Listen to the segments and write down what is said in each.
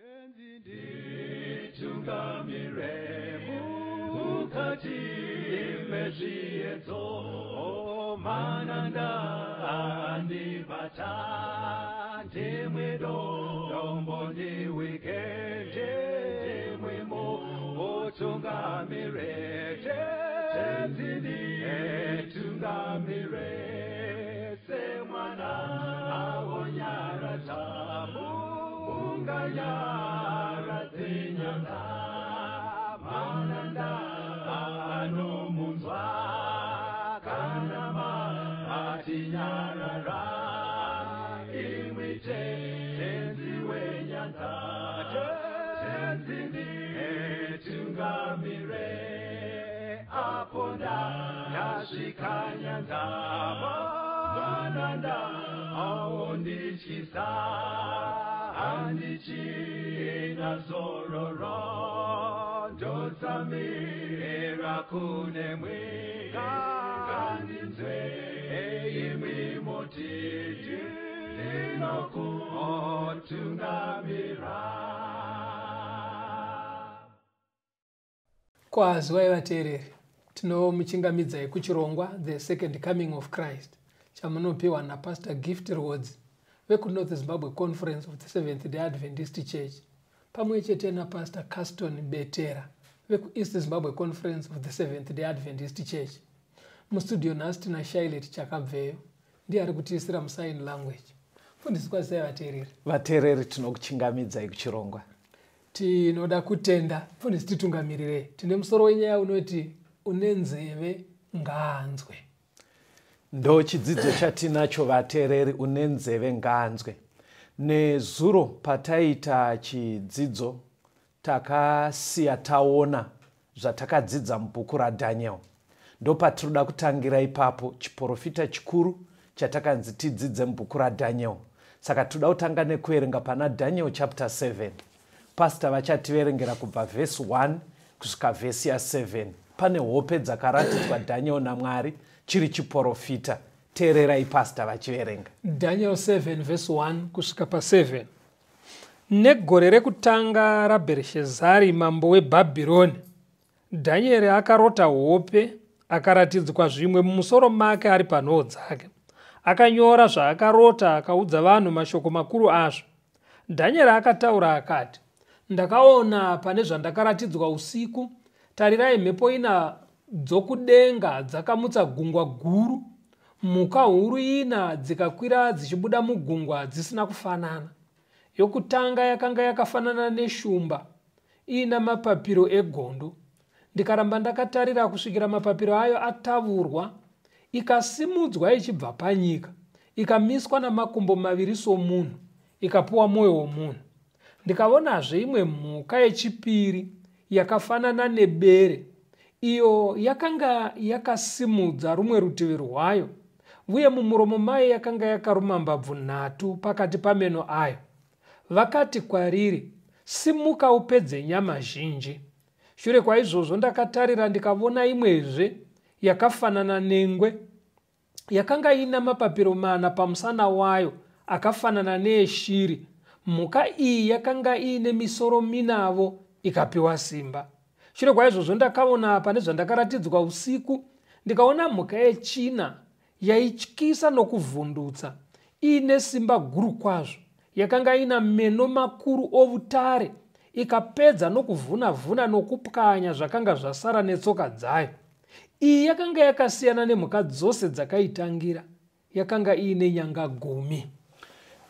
Nditungamire mukati mezviedzo, mananda andibata, ndimwe dombo ndiwike, ndimwe mutungamire, Tenzi nditungamire, semwana awonyaradza munganyaradze nyanga, mananda anomunzwa kana matinyarara, imwi Tenzi wenyanga, Tenzi nditungamire, apo ndasvika nyanza, mananda aondityisa, handichina zororo, ndotsamira kunemwi, ngandinzwe imwi mutiti, ndinokutungamira. Kwaziwai vateereri, tinomuchingamidzai kuchirongwa The Second Coming of Christ chamunopiwa naPastor Gift Rwodzi vekuNorth Zimbabwe Conference of the Seventh Day Adventist Church pamwe chete naPastor Caston Betera vekuEast Zimbabwe Conference of the Seventh Day Adventist Church. Mustudio nhasi tina Shailet Chakabveyo, ndiye ari kutiisira musign language. Mufundisi, kwazisai vateereri. Vateereri, tinokuchingamidzai kuchirongwa. Tinoda kutenda mufundisi, titungamirirei. Tine musoro wenyaya unoti une nzeve ngaanzwe. Ndo chidzidzo chatinacho vateereri, une nzeve ngaanzwe. Nezuro pataiita chidzidzo takasiya taona zvatakadzidza mubhuku raDaniel. Ndopatinoda kutangira ipapo, chiprofita chikuru chatakanzi tidzidze mubhuku raDaniel. Saka tinoda kutanga nekuverenga pana Daniel chapter 7. Pastor vachativerengera kubva vhesi 1 kusvika vhesi ya7. Pane hope dzakaratidzwa Daniel naMwari chiri chiprofita. Teererai pastor vachiverenga. Daniel 7 vhesi 1 kusvika pa7. Negore rekutanga raBherishezari mambo weBhabhironi, Dhanieri akarota hope, akaratidzwa zvimwe mumusoro make ari panhoo dzake. Akanyora zvaakarota, akaudza vanhu mashoko makuru azvo. Dhanieri akataura akati, ndakaona pane zvandakaratidzwa usiku, tarirai mhepo ina dzokudenga dzakamutsa gungwa guru, mhuka huru ina dzikakwira dzichibuda mugungwa dzisina kufanana. Yokutanga yakanga yakafanana neshumba, iina mapapiro egondo. Ndikaramba ndakatarira kusvikira mapapiro ayo atavurwa, ikasimudzwa ichibva panyika, ikamiswa namakumbo maviri somunhu, ikapuwa mwoyo womunhu. Ndikaonazve imwe mhuka yechipiri yakafanana nebere, iyo yakanga yakasimudza rumwe rutivi rwayo, uye mumuromo mayo yakanga yakaruma mbabvu nhatu pakati pameno ayo. Vakati kwariri, simuka upedze nyama zhinji. Shure kwaizvozvo ndakatarira ndikavona imwezve yakafanana nengwe, yakanga ina mapapiro mana pamusana wayo akafanana neeshiri. Mhuka iyi yakanga iine misoro minavo ikapiwa simba. Shure kwaizvozvo ndakaona pane zvandakaratidzwa usiku, ndikaona mhuka yechina yaityisa nokuvhundutsa, iine simba guru kwazvo, yakanga ina meno makuru ovutare, ikapedza nokuvhuna-vhuna nokupwanya zvakanga zvasara netsoka dzayo. Iyi yakanga yakasiyana nemhuka dzose dzakaitangira, yakanga iine nyanga 10.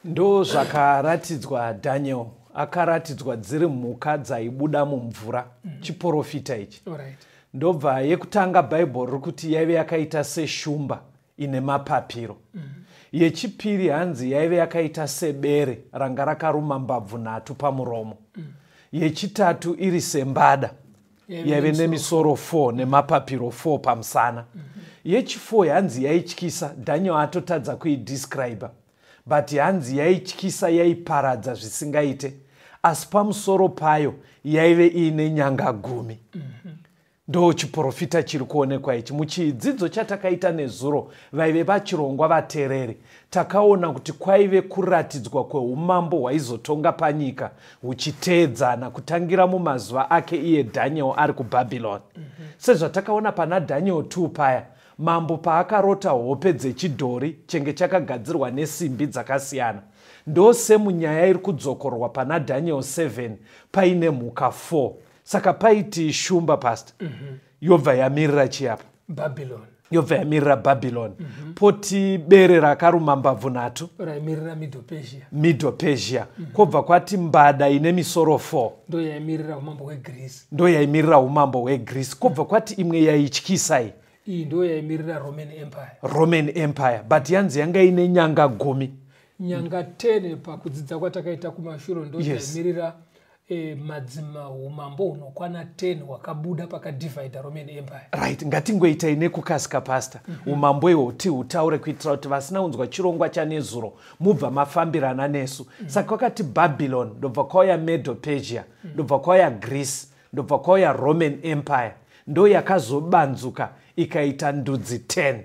Ndo zvakaratidzwa Daniel, akaratidzwa dziri mhuka dzaibuda mumvura. Chiprofita ichi. Ndobva yekutanga Bhaibheri riri kuti yaive yakaita seshumba ine mapapiro. Yechipiri hanzi yaive yakaita sebere ranga rakaruma mbabvu nhatu pamuromo. Yechitatu iri sembada yaive nemisoro 4 nemapapiro 4 pamusana. Yechi4 hanzi yaityisa, Daniel atotadza kuidescribe, but hanzi yaityisa, yaiparadza zvisingaite, asi pamusoro payo yaive iine nyanga 10. Ndo chiprofita chiri kuonekwa ichi. Muchidzidzo chatakaita nezuro, vaive vachirongwa vateereri, takaona kuti kwaive kuratidzwa kweumambo hwaizotonga panyika huchiteedzana kutangira mumazuva ake iye Dhaniel ari kuBhabhironi. Sezvatakaona pana Dhaniel 2 paya, mambo paakarota hope dzechidhori chenge chakagadzirwa nesimbi dzakasiyana, ndosemunyaya iri kudzokorwa pana Dhaniel 7 paine mhuka 4. Saka paiti shumba, pastor, yobva yamirira chiapa? Babylon. Yobva yamirira Babylon. Poti bere rakaruma mbabvu nhatu. Raimirira Middle Persia. Middle Persia. Kwobva kwati mbada ine misoro 4. Ndo yaimirira umambo hweGreece. Ndo yaimirira umambo hweGreece. Kwobva kwati imwe yaityisai. Iyi ndo yaimirira Roman Empire. Roman Empire, but yanzi yanga ine nyanga 10. Nyanga 10 pakudzidza kwatakaita kumashure ndo yaimirira madzima umambo hunokwana 10 hwakabuda pakadivhaidha Roman Empire. Right, ngatingoitai nekukasika, pastor. Umambo ihwo tihutaure kuitira kuti vasina kunzwa chirongwa chanezuro mubva mafambirana nesu. Saka kwakati Babylon, ndobva kwauya Medo Persia, ndobva kwauya Greece, ndobva kwauya Roman Empire, ndo yakazobanzuka ikaita ndudzi 10.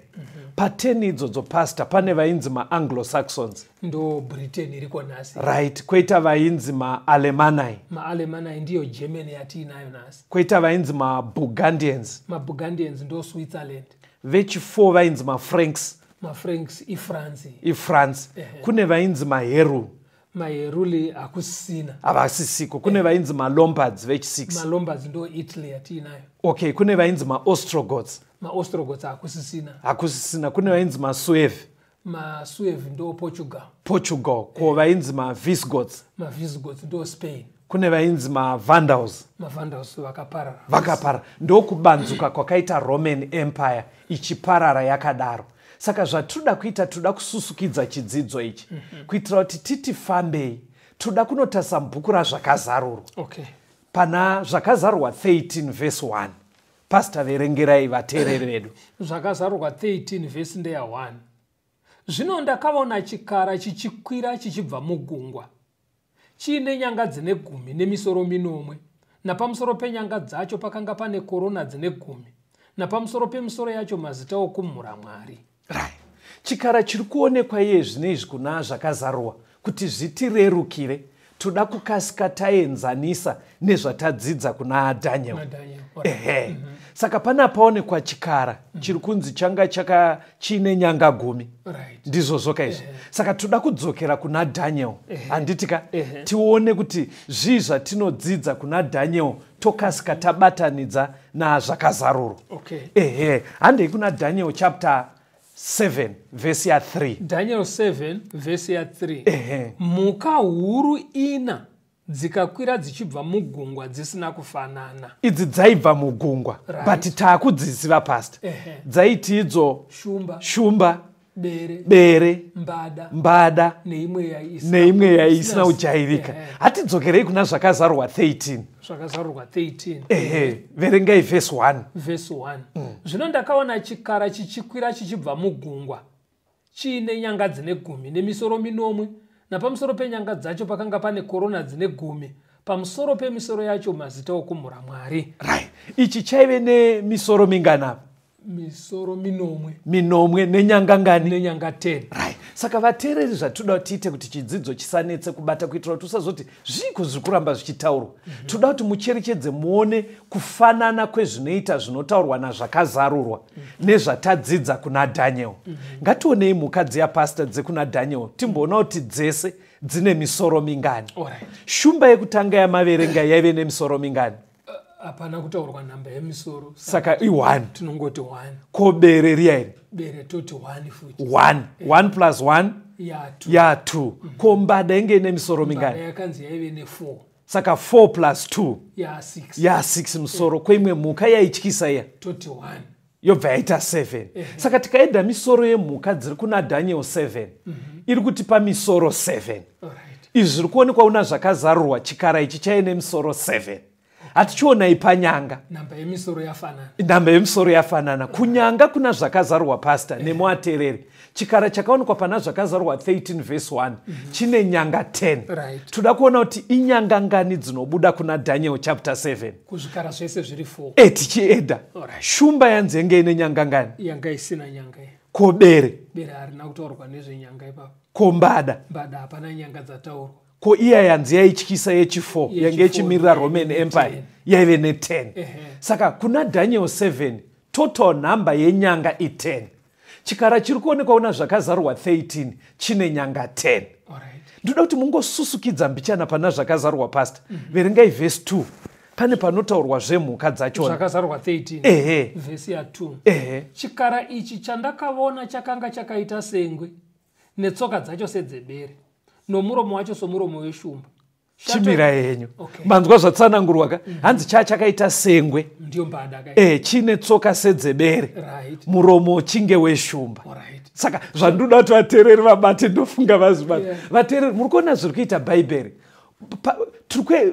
Pa10 idzodzo, pastor, pane vainzi maAnglo-Saxons. Ndo Britain iriko nhasi. Right, kwoita vainzi maAlemanai. MaAlemanai ndiyo Germany yatiinayo nhasi. Kwoita vainzi maBurgundians. MaBurgundians ndo Switzerland. Vechi4 vainzi maFranks. MaFranks iFrance. IFrance. Kune vainzi maHeru. MaHeruli hakusisina. Havasisiko. Kune vainzi maLombards vechi6. MaLombards ndo Italy yatiinayo. Okay, kune vainzi maOstrogoths. MaOstrogoths hakusisina. Hakusisina. Kune vainzi maSuevi. MaSuevi ndo Portugal. Portugal. Ko vainzi maVisigoths? MaVisigoths ndo Spain. Kune vainzi maVandals. MaVandals vakaparara. Vakaparara. Ndokubanzuka kwakaita Roman Empire ichiparara yakadaro. Saka zvatinoda kuita, toda kususukidza chidzidzo ichi kuitira kuti titi fambei. Toda kunotarisa mubhuku raZvakazarurwa. Pana Zvakazarurwa 13 vhesi 1, pastor, verengerai vateereri vedu. Zvakazarurwa 13 vhesi ndeya 1. Zvino ndakaona chikara chichikwira chichibva mugungwa, chiine nyanga dzine 10 nemisoro minomwe, napamusoro penyanga dzacho pakanga pane korona dzine 10, napamusoro pemisoro yacho mazita okumhura Mwari. Right, chikara chiri kuonekwa iye zvino izvi kuna Zvakazarurwa, kuti zvitirerukire, toda kukasika taenzanisa nezvatadzidza kuna Daniel. NaDaniel. Ehe, saka pana paonekwa chikara chiri kunzi changa chaka chiine nyanga 10. Ndizvozvo kaizvi. Saka toda kudzokera kuna Daniel, handiti ka? Tione kuti zvii zvatinodzidza kuna Daniel, tokasika tabatanidza naZvakazarurwa. Ehe, handei kuna Daniel chapter 7 vhesi ya3. Daniel 7 vhesi ya3. Ehe. Mhuka huru ina dzikakwira dzichibva mugungwa dzisina kufanana. Idzi dzaibva mugungwa, but taakudziziva, pastor. Dzaiti idzo Shumba. Shumba. Bere. Bere. Mbada. Mbada. Neimwe yaisina Neimwe yaisina kujairika. Hatidzokerei kuna Zvakazarurwa 13. Zvakazarurwa 13. Ehe, verengai vhesi 1. Vhesi 1. Zvino ndakaona chikara chichikwira chichibva mugungwa, chiine nyanga dzine 10 nemisoro minomwe, napamusoro penyanga dzacho pakanga pane korona dzine 10, pamusoro pemisoro yacho mazita okumhura Mwari. Right, ichi chaive nemisoro mingani apa? Misoro minomwe. Minomwe, nenyanga ngani? Nenyanga 10. Right, saka vateereri, zvatoda kuti tiite kuti chidzidzo chisanetse kubata, kuitira kuti usazoti zviiko zviri kuramba zvichitaurwa, toda kuti mucherechedze muone kufanana kwezvinoita zvinotaurwa naZvakazarurwa nezvatadzidza kuna Daniel. Ngationei mhuka dziya, pastor, dzekuna Daniel, timboona kuti dzese dzine misoro mingani. Shumba yekutanga yamaverenga yaive nemisoro mingani? Hapana kutaurwa nhamba yemisoro. Saka i1. Tinongoti 1. Ko bere riya iri? Bere toti 1 futi. 1, 1 plus 1? Ya 2. Ya 2. Ko mbada inge ine misoro Mbada mingani? Yakanzi yaive ne4. Saka 4 plus 2? Ya 6. Ya 6 musoro. Kweimwe mhuka yaityisa iya? Toti 1. Yobva yaita 7. Saka tikaedha misoro yemhuka dziri kuna Daniel 7, iri kutipa misoro 7. Izvi zviri kuonekwa una Zvakazarurwa, chikara ichi chaine misoro 7. Hatichionai panyanga. Namba yemisoro yafanana. Namba yemisoro yafanana. Kunyanga kuna Zvakazarurwa, pastor, nemuateereri, chikara chakaonekwa pana Zvakazarurwa 13 vhesi 1 chine nyanga 10. Toda kuona kuti inyanga ngani dzinobuda kuna Daniel chapter 7. Kuzvikara zvese zviri 4. E, tichiedha. Shumba yanzi yenge ine nyanga ngani? Yanga isina nyanga iyi. Ko bere? Bere harina kutaurwa nezvenyanga ipapo. Ko mbada? Mbada hapana nyanga dzataurwa. Ko iya yanzi yaityisa yechi4, yange ichimirira Roman Empire, yaive ne10. Saka kuna Daniel 7 total number yenyanga i10. Chikara chiri kuonekwa kuna Zvakazarurwa 13 chine nyanga 10. Ndoda kuti mungosusukidza mbichana pana Zvakazarurwa, pastor. Verengai vhesi 2, pane panotaurwa zvemhuka dzachona. Zvakazarurwa 13, Ehe. vhesi ya2. Ehe. Chikara ichi chandakaona chakanga chakaita sengwe, netsoka dzacho sedzebere, nomuromo wacho somuromo weshumba. Chimira yenyu. Okay. Manzwa zvatsanangurwa ka? Hanzi chaa chakaita sengwe. Ndiyo mbada ka? E, chine tsoka sedzebere, muromo chinge weshumba. Saka zvandoda kuti vateereri vabate, ndofunga vazvibata. Vateereri, muri kuona zviri kuita Bhaibheri?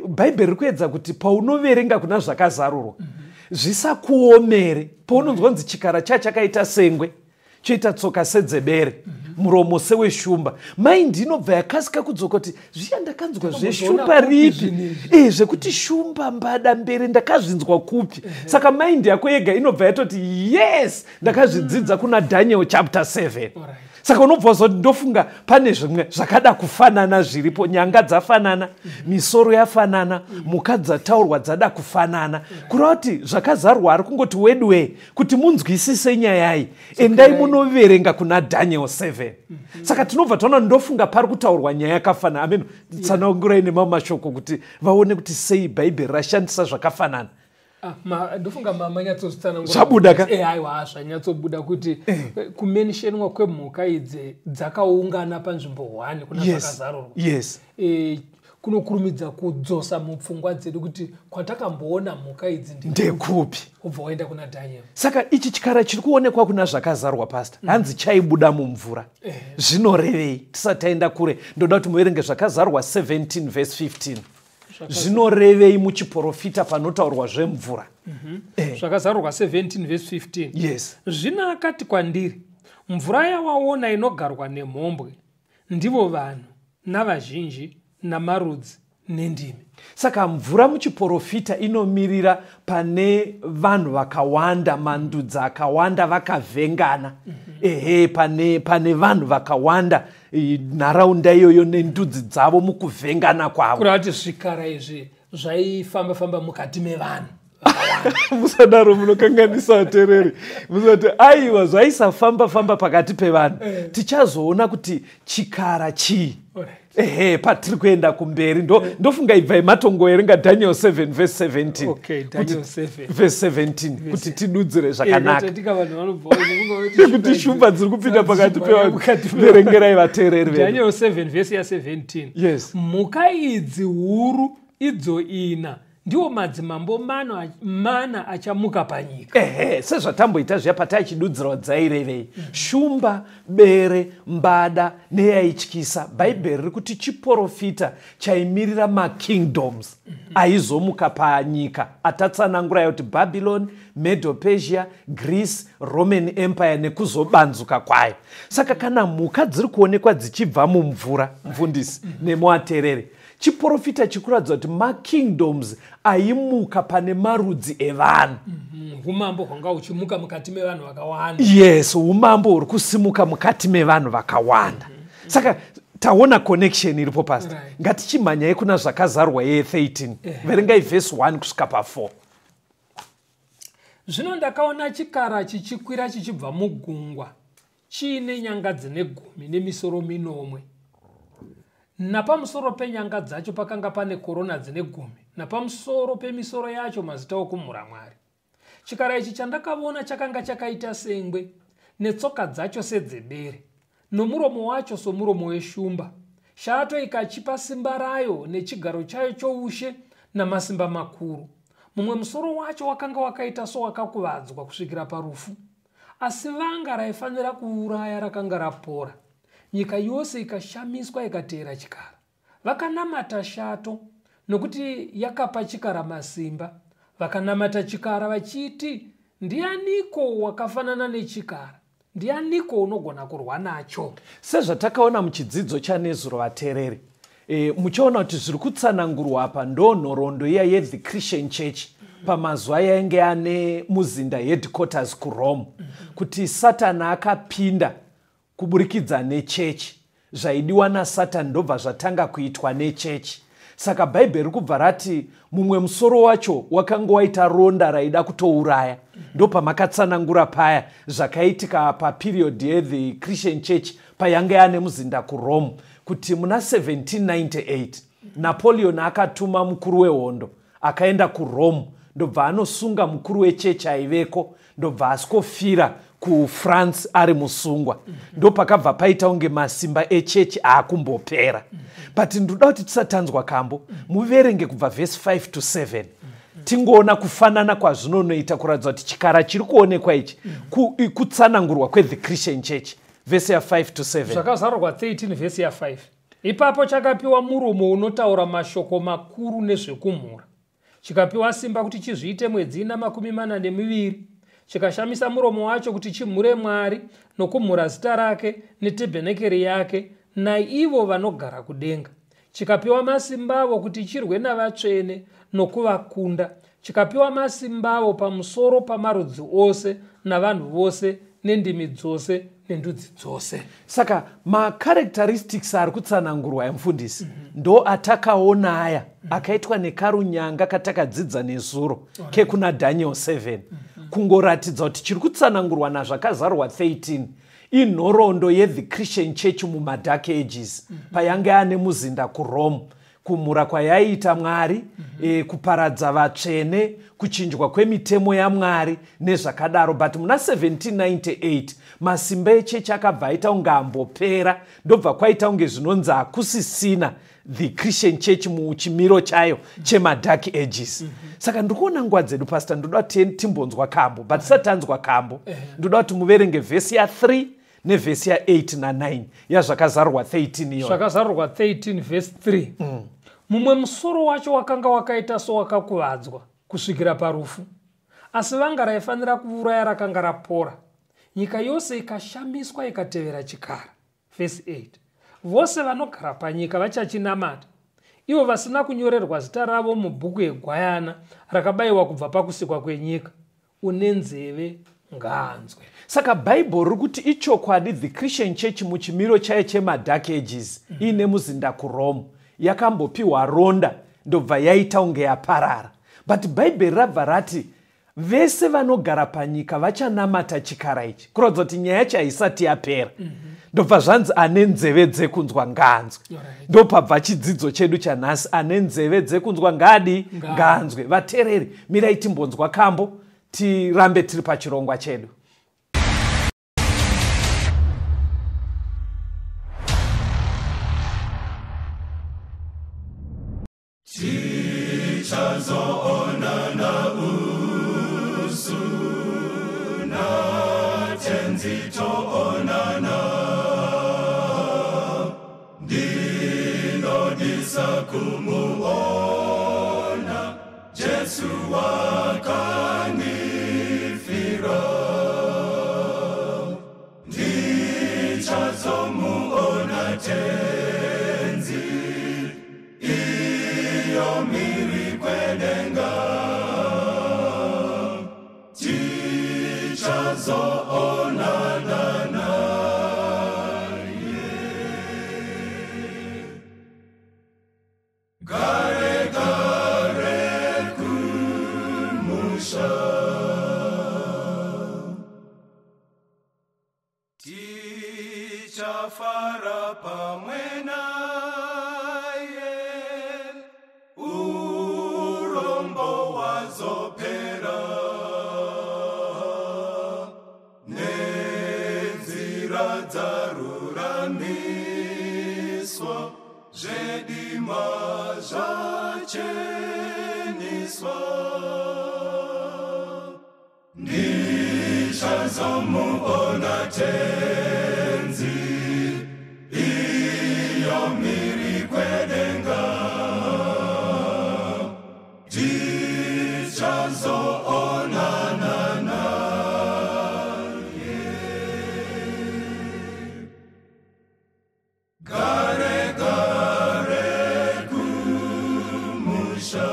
Bhaibheri riri kuedza kuti paunoverenga kuna Zvakazarurwa zvisakuomere. Paunonzwa kunzi chikara chakaita sengwe, choita tsoka sedzebere, muromo seweshumba, mind inobva yakasika kudzoka kuti zviya ndakanzwa zveshumba Kupi ripi? zvinhu izvi? E, zvekuti shumba, mbada, mbere, ndakazvinzwa kupi? Saka mind yako yega inobva yatoti, yes, ndakazvidzidza kuna Daniel chapter 7. Saka unobva wazoti, ndofunga pane zvimwe zvakada kufanana zviripo. Nyanga dzafanana, misoro yafanana, mhuka dzataurwa dzada kufanana. Kureva kuti Zvakazarurwa ari kungoti wedway kuti munzwisise nyayai, endai munoverenga kuna Daniel 7. Saka tinobva taona, ndofunga pari kutaurwa nyaya yakafanana. Amen. Tsanangurai nemamwe mashoko kuti vaone kuti sei Bhaibheri rashandisa zvakafanana. Ah, ndofunga manyatsozvitsanangura. Zvabuda ka? Eh, aiwa, zvanyatsobuda kuti kumenshenwa kwemhuka idzi dzakaungana panzvimbo 1 kuna Zvakazarurwa kunokurumidza kudzosa mupfungwa dzedu kuti kwatakamboona mhuka idzi ndi Ndekupi? Ubva waenda kuna Daniel. Saka ichi chikara chiri kuonekwa kuna Zvakazarurwa, pastor, hanzi chaibuda mumvura. Zvinorevei? Tisati taenda kure, ndoda kuti muverenge Zvakazarurwa 17 vhesi 15. Zvinorevei muchiprofita panotaurwa zvemvura? Zvakazarurwa 17 vhesi 15. Yes. Zvino akati kwandiri, mvura yawaona inogarwa nemhombwe ndivo vanhu navazhinji namarudzi nendimi. Saka mvura muchiprofita inomirira pane vanhu vakawanda, mandudzi akawanda vakavhengana. Ehe, pane vanhu vakawanda, nharaunda iyoyo nendudzi dzavo mukuvhengana kwavo. Kureva kuti zvikara izvi zvaifamba-famba mukati mevanhu. Musadaro, munokanganisa vateereri. Musati, aiwa, zvaisafamba famba pakati pevanhu. Tichazoona kuti chikara chii. Ehe, patiri kuenda kumberi. Ndofunga ibvai matongoerenga Daniel 7 vhesi 17. Okay, Daniel 7. Vhesi 17, kuti tidudzire zvakanaka. Tika vanhu vanobva vafunga kuti shumba dziri kupinda pakati pevanhu. Mukati mevanhu. Verengerai vateereri vedu. Daniel 7 vhesi ya17. Yes. Mhuka idzi huru idzo ina ndiwo madzimambo mana achamuka panyika. Ehe, sezvatamboita zviya pataichidudzirawo dzairevei shumba, bere, mbada neyaityisa, Bhaibheri riri kuti chiprofita chaimirira makingdoms aizomuka panyika atatsanangura kuti Babylon, Medo Persia, Greece, Roman Empire nekuzobanzuka kwayo. Saka kana mhuka dziri kuonekwa dzichibva mumvura, mufundisi nemuateereri, chiprofita chikuratidza kuti makingdoms aimuka pane marudzi evanhu. Umambo hwanga huchimuka mukati mevanhu vakawanda. Yes, umambo huri kusimuka mukati mevanhu vakawanda. Saka taona connection iripo, pastor. Ngatichimhanyai kuna Zvakazarurwa ye13. Verengai vhesi 1 kusvika pa4. Zvino ndakaona chikara chichikwira chichibva mugungwa, chiine nyanga dzine 10 nemisoro minomwe. Napamusoro penyanga dzacho pakanga pane korona dzine 10, napamusoro pemisoro yacho mazita okumhura Mwari. Chikara ichi chandakaona chakanga chakaita sengwe, netsoka dzacho sedzebere, nomuromo wacho somuromo weshumba. Shato ikachipa simba rayo nechigaro chayo choushe namasimba makuru. Mumwe musoro wacho wakanga wakaita sowakakuvadzwa kusvikira parufu, asi vanga raifanira kuuraya rakanga rapora. Nyika yose ikashamiswa, ikateera chikara. Vakanamata shato. Nokuti yakapa chikara masimba. Vakanamata chikara vachiti, ndianiko wakafanana nechikara? Ndianiko unogona kurwa nacho? Sezvatakaona muchidzidzo chanezuro, vateereri, muchaona kuti zviri kutsanangurwa apa ndo nhoroondo iya yethe Christian Church pamazuva yainge ane muzinda, headquarters kuRome, kuti Satani akapinda kuburikidza nechechi. Zvaidiwa naSatani ndobva zvatanga kuitwa nechechi. Saka Bhaibheri riri kubva rati mumwe musoro wacho wakanga waita ronda raida kutouraya. Ndopamakatsanangura paya zvakaitika paperiod yethe Christian Church payanga yane muzinda kuRome, kuti muna 1798 Napoleon akatuma mukuru wehondo, akaenda kuRome, ndobva anosunga mukuru wechechi aiveko, ndobva asvikofira kuFrance ari musungwa. Ndopakabva paita kunge masimba echechi aakumbopera. But ndoda kuti tisatanzwa kambo, muverenge kubva vhesi 5 to 7, tingoona kufanana kwazvinonoita kuratidza kuti chikara chiri kuonekwa ichi kutsanangurwa kwethe Christian Church. Vhesi ya5 to 7. Zvakazarurwa 13 vhesi ya5. Ipapo chakapiwa muromo unotaura mashoko makuru nezvekumhura, chikapiwa simba kuti chizviite mwedzi ina 42. Chikashamisa muromo wacho kuti chimhure Mwari nokumhura zita rake netebhenekeri yake naivo vanogara kudenga. Chikapiwa masimba avo kuti chirwe navatsvene nokuvakunda. Chikapiwa masimba avo pamusoro pamarudzi ose navanhu vose nendimi dzose nendudzi dzose. Saka macharacteristics ari kutsanangurwa emufundisi ndo atakaona aya akaitwa nekarunyanga katakadzidza nezuro kekuna Daniel 7, kungoratidza kuti chiri kutsanangurwa nazvakazarurwa 13 inhoroondo yethe Christian Church mumadark ages, payanga ane muzinda kuRome, kumhura kwayaiita Mwari, kuparadza vatsvene, kuchinjwa kwemitemo yaMwari nezvakadaro. But muna 1798 masimba echechi akabva aita kunge ambopera, ndobva kwaita kunge zvinonzi hakusisina the Christian Church muchimiro chayo chemadark ages. Saka ndiri kuona nguva dzedu, pastor, ndoda kuti timbonzwa kambo, but tisati tanzwa kambo, ndoda kuti muverenge vhesi ya3 nevhesi ya8 na9 yazvakazarurwa 13 iyoyo. Zvakazarurwa 13 vhesi 3. Mumwe musoro wacho wakanga wakaita sowakakuvadzwa kusvikira parufu, asi vanga raifanira kuuraya rakanga rapora. Nyika yose ikashamiswa, ikatevera chikara. Vhesi 8. Vose vanogara panyika vachachinamata, ivo vasina kunyorerwa zita ravo mubhuku yegwayana rakabayiwa kubva pakusikwa kwenyika. Une nzeve ngaanzwe. Saka Bhaibheri riri kuti ichokwadi, the Christian Church muchimiro chayo chemadark ages iine muzinda kuRome yakambopiwa ronda, ndobva yaita kunge yaparara. But Bhaibheri rabva rati vese vanogara panyika vachanamata chikara ichi, kuratidza kuti nyaya yacho haisati yapera. Ndobva zvanzi ane nzeve dzekunzwa ngaanzwe. Ndopabva chidzidzo chedu chanhasi, ane nzeve dzekunzwa ngadi ngaanzwe. Vateereri, mirai timbonzwa kambo, tirambe tiri pachirongwa chedu. Tichazoonana usu naTenzi, toonana. Ndinodisa kumuona Jesu wakanifira. Ndichazomuona Tenzi iyo miri kwedenga. Tichazoonana naye. Gare gare kumusha. Tichafara pamwe naye, urombo wazopera, nenzira dzaruramiswa, zvedima zvacheniswa. Ndichazomuona Tenzi iyo miri kwedenga. Tichazoonana naye. Gare gare kumusha,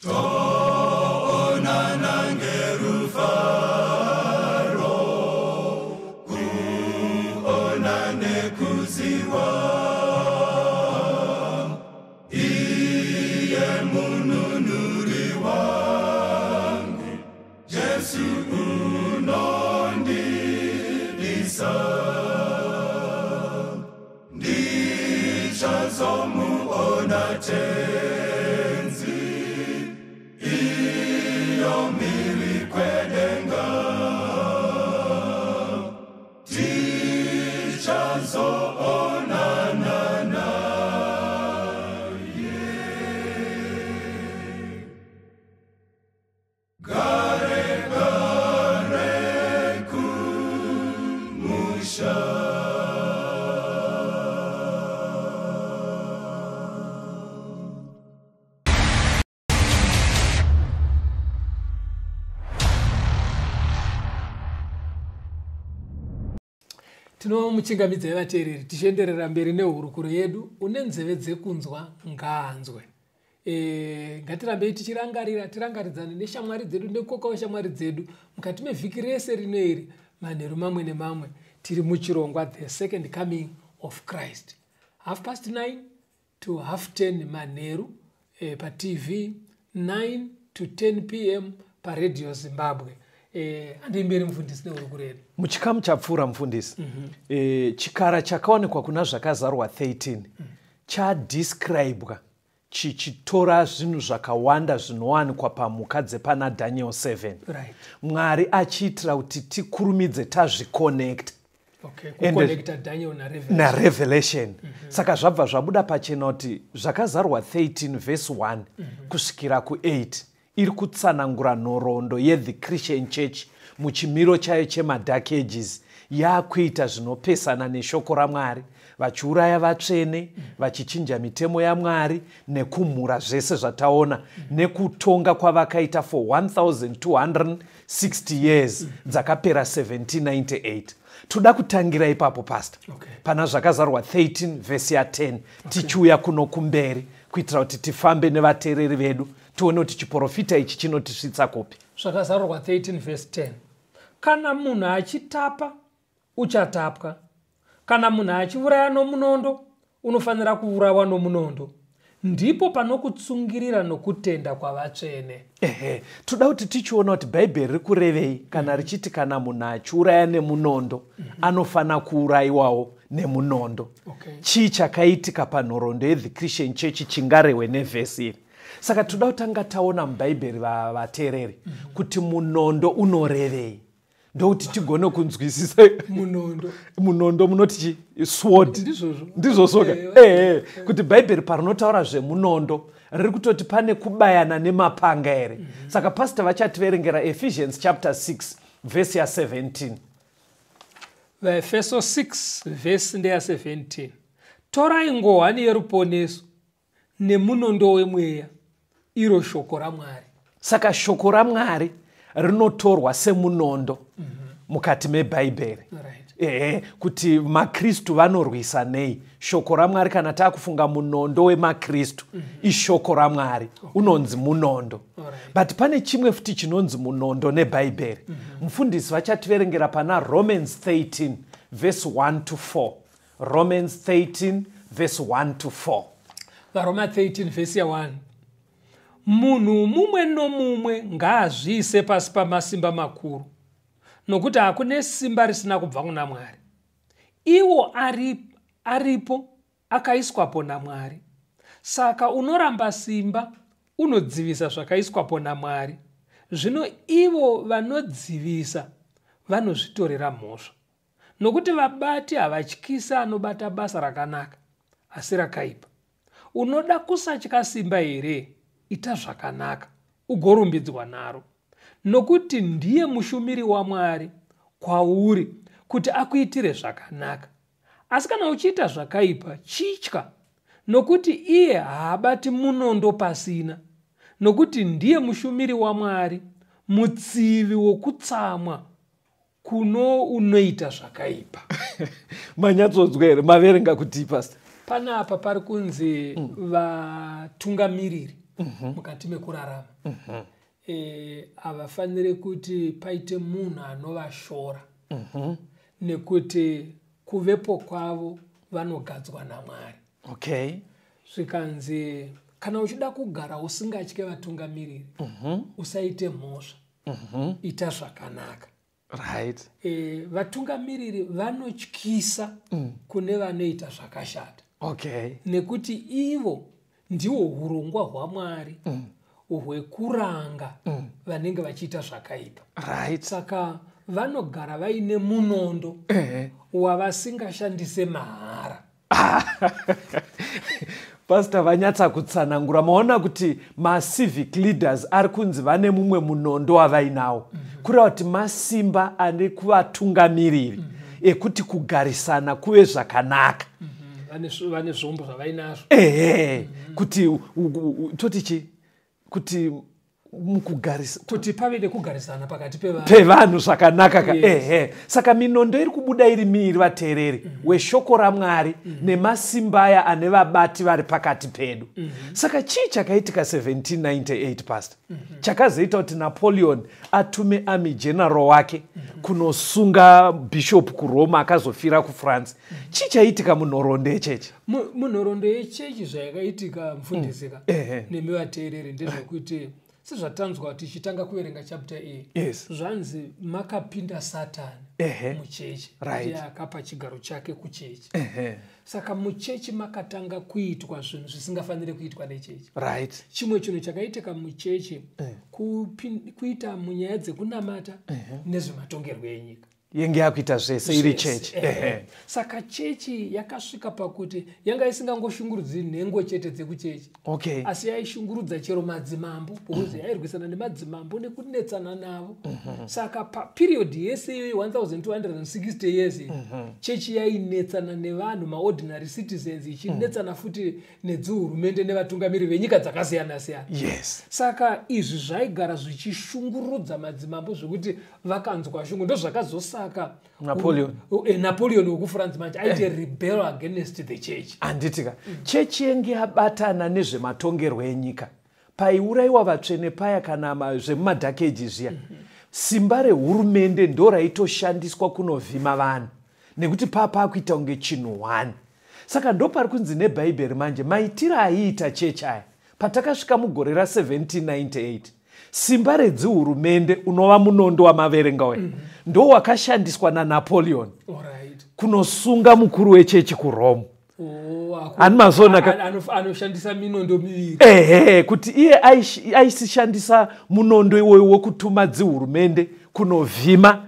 toonana ngerufaro, kuonane kuziwa, iye mununuri wangu, Jesu unondidisa, ndichazomuona Tenzi, iyo mhiri kwedenga, tichazoonana naye. Gare gare kumusha. Tinomuchingamidzai vateereri, tichienderera mberi nehurukuro yedu. Une nzeve dzekunzwa ngaanzwe. Ngatirambei tichirangarira, tirangaridzane neshamwari dzedu nekukokawo shamwari dzedu mukati mevhiki rese rino iri, manheru mamwe nemamwe tiri muchirongwa The Second Coming of Christ, 9:30 to 10:30 manheru paTV, 9 to 10 p.m. paRadio Zimbabwe. Handiimberi mufundisi nehurukuro yedu. Muchikamu chapfuura mufundisi, chikara chakaonekwa kuna Zvakazarwa 13 chadescribwa chichitora zvinhu zvakawanda zvinowanikwa pamhuka dzepana Daniel 7. Mwari achiitira kuti tikurumidze tazviconnect. Kuconnecta Daniel naRevelation. NaRevelation. Saka zvabva zvabuda pachena kuti Zvakazarwa 13 vhesi 1 kusvikira ku8 iri kutsanangura nhoroondo yeThe Christian Church muchimiro chayo chemaDark Ages, yakuita zvinopesana neshoko raMwari, vachiuraya vatsvene, vachichinja mitemo yaMwari nekumhura zvese zvataona, nekutonga kwavakaita for 1260 years dzakapera 1798. Toda kutangira ipapo, pastor, pana Zvakazarwa 13 vhesi ya10, tichiuya kuno kumberi kuitira kuti tifambe nevateereri vedu, tione kuti chiprofita ichi chinotisvitsa kupi. Zvakazarurwa 13 vhesi 10: Kana munhu achitapa, uchatapwa; kana munhu achiuraya nomunondo, unofanira kuurawa nomunondo. Ndipo panokutsungirira nokutenda kwavatsvene. Ehe, toda kuti tichiona kuti Bhaibheri riri kurevei kana richiti kana munhu achiuraya nemunondo, anofanira kuurayiwawo nemunondo. Chii chakaitika panhoroondo yeThe Christian Church chingarehwe nevhesi iri? Saka toda kutanga taona mubhaibheri, vateereri, kuti munondo unorevei, ndokuti tigone kunzwisisa. Munondo. Munondo munoti chi? Sword. Ndizvozvo. Ndizvozvoka. Ehe, kuti Bhaibheri parinotaura zvemunondo riri kutoti pane kubayana nemapanga here? Saka pastor vachativerengera Ephesians chapter 6 vhesi ya17. VaEfeso 6 vhesi ndeya17: Torai ngohwani yeruponeso nemunondo wemweya, iro shoko raMwari. Saka shoko raMwari rinotorwa semunondo mukati mebhaibheri. Ehe, kuti makristu vanorwisa nei? Shoko raMwari. Kana taakufunga munondo wemakristu, ishoko raMwari unonzi munondo. But pane chimwe futi chinonzi munondo nebhaibheri. Mufundisi vachativerengera pana Romans 13 verse 1 to 4. Romans 13 verse 1 to 4. VaRoma 13 vhesi ya1: Munhu mumwe nomumwe ngaazviise pasi pamasimba makuru, nokuti hakune simba risina kubva kuna Mwari. Iwo aripo akaiswapo naMwari. Saka unoramba simba unodzivisa zvakaiswapo naMwari. Zvino ivo vanodzivisa vanozvitorera mhosva, nokuti vabati havatyisi anobata basa rakanaka, asi rakaipa. Unoda kusatya simba here? Ita zvakanaka, ugorumbidzwa naro, nokuti ndiye mushumiri waMwari kwauri kuti akuitire zvakanaka. Asi kana uchiita zvakaipa, chitya, Nokuti iye haabati munondo pasina, nokuti ndiye mushumiri waMwari, mutsivi wokutsamwa kuno unoita zvakaipa. Manyatsonzwa here? Maverenga kuti, Pastor? Panapa pari kunzi vatungamiriri mukati mekurarama havafaniri kuti paite munhu anovashora, nekuti kuvepo kwavo vanogadzwa naMwari. Zvikanzi kana uchida kugara usingatye vatungamiriri, usaite mhosva, ita zvakanaka. Vatungamiriri vanotyisa kune vanoita zvakashata, nekuti ivo ndiwo urongwa hwaMwari hwekuranga vanenge vachiita zvakaipa. Saka vanogara vaine munondo wavasingashandise mahara. Pastor vanyatsa kutsanangura. Maona kuti macivic leaders ari kunzi vane mumwe munondo wavainawo, kureva kuti masimba ane kuvatungamiriri ekuti kugarisana kuve zvakanaka. Vane zvombo zvavainazvo. Ehe, kuti toti chi kuti mukugarisa kuti pave nekugarisana pakati pevanhu. Pevanhu zvakanaka ka. Yes. Ehe, saka minondo iri kubuda iri miiri, vateereri, weshoko raMwari nemasimba aya ane vabati vari pakati pedu. Saka chii chakaitika 1798, Pastor, chakazoita kuti Napoleon atume army general wake kunosunga bishop kuRoma akazofira kuFrance? Chii chaitika munhoroondo yechechi? Munhoroondo yechechi zvayakaitika, mufundisika, nemi vateereri, ndezvekuti sezvatanzwa tichitanga kuverenga chapter iyi, zvanzi makapinda Satani muchechi. Ndiye akapa chigaro chake kuchechi. Saka muchechi makatanga kuitwa zvinhu zvisingafaniri kuitwa nechechi. Chimwe chinhu chakaitika muchechi kuita munyaya dzekunamata nezvematongerwo enyika. Yenge yakuita zvese iri Zvese, chechi. ehe. Saka chechi yakasvika pakuti yanga isingangoshungurudzi nhengo chete dzekuchechi, asi yaishungurudza chero madzimambo, because yairwisana nemadzimambo nekunetsana navo. Saka paperiod yese iyoyo, 1260 years iyi, chechi yainetsana nevanhu, maordinary citizens, ichinetsana futi nedzihurumende nevatungamiri venyika dzakasiyana-siyana. Saka izvi zvaigara zvichishungurudza madzimambo zvekuti vakanzwa shungu. Ndozvakazosaka Napoleon. Napoleon wekuFrance manje aite rebel against the church. Handitika chechi yenge yabatana nezvematongerwo enyika. Paiurayiwa vatsvene paya kana zvemumadark ages zviya, simba rehurumende ndo raitoshandiswa kunovhima vanhu, nekuti paa kuita kunge chinhu one. Saka ndo pari kunzi nebhaibheri manje maitiro aiita chechi aya patakasvika mugore ra1798, simba redzihurumende, unova munondo wamaverenga uya, ndo wakashandiswa naNapoleon kunosunga mukuru wechechi kuRome. Oh, Hani mazoona anoshandisa minondo miviri. Ehe, kuti iye aisishandisa munondo iwoyo wokutuma dzihurumende kunovhima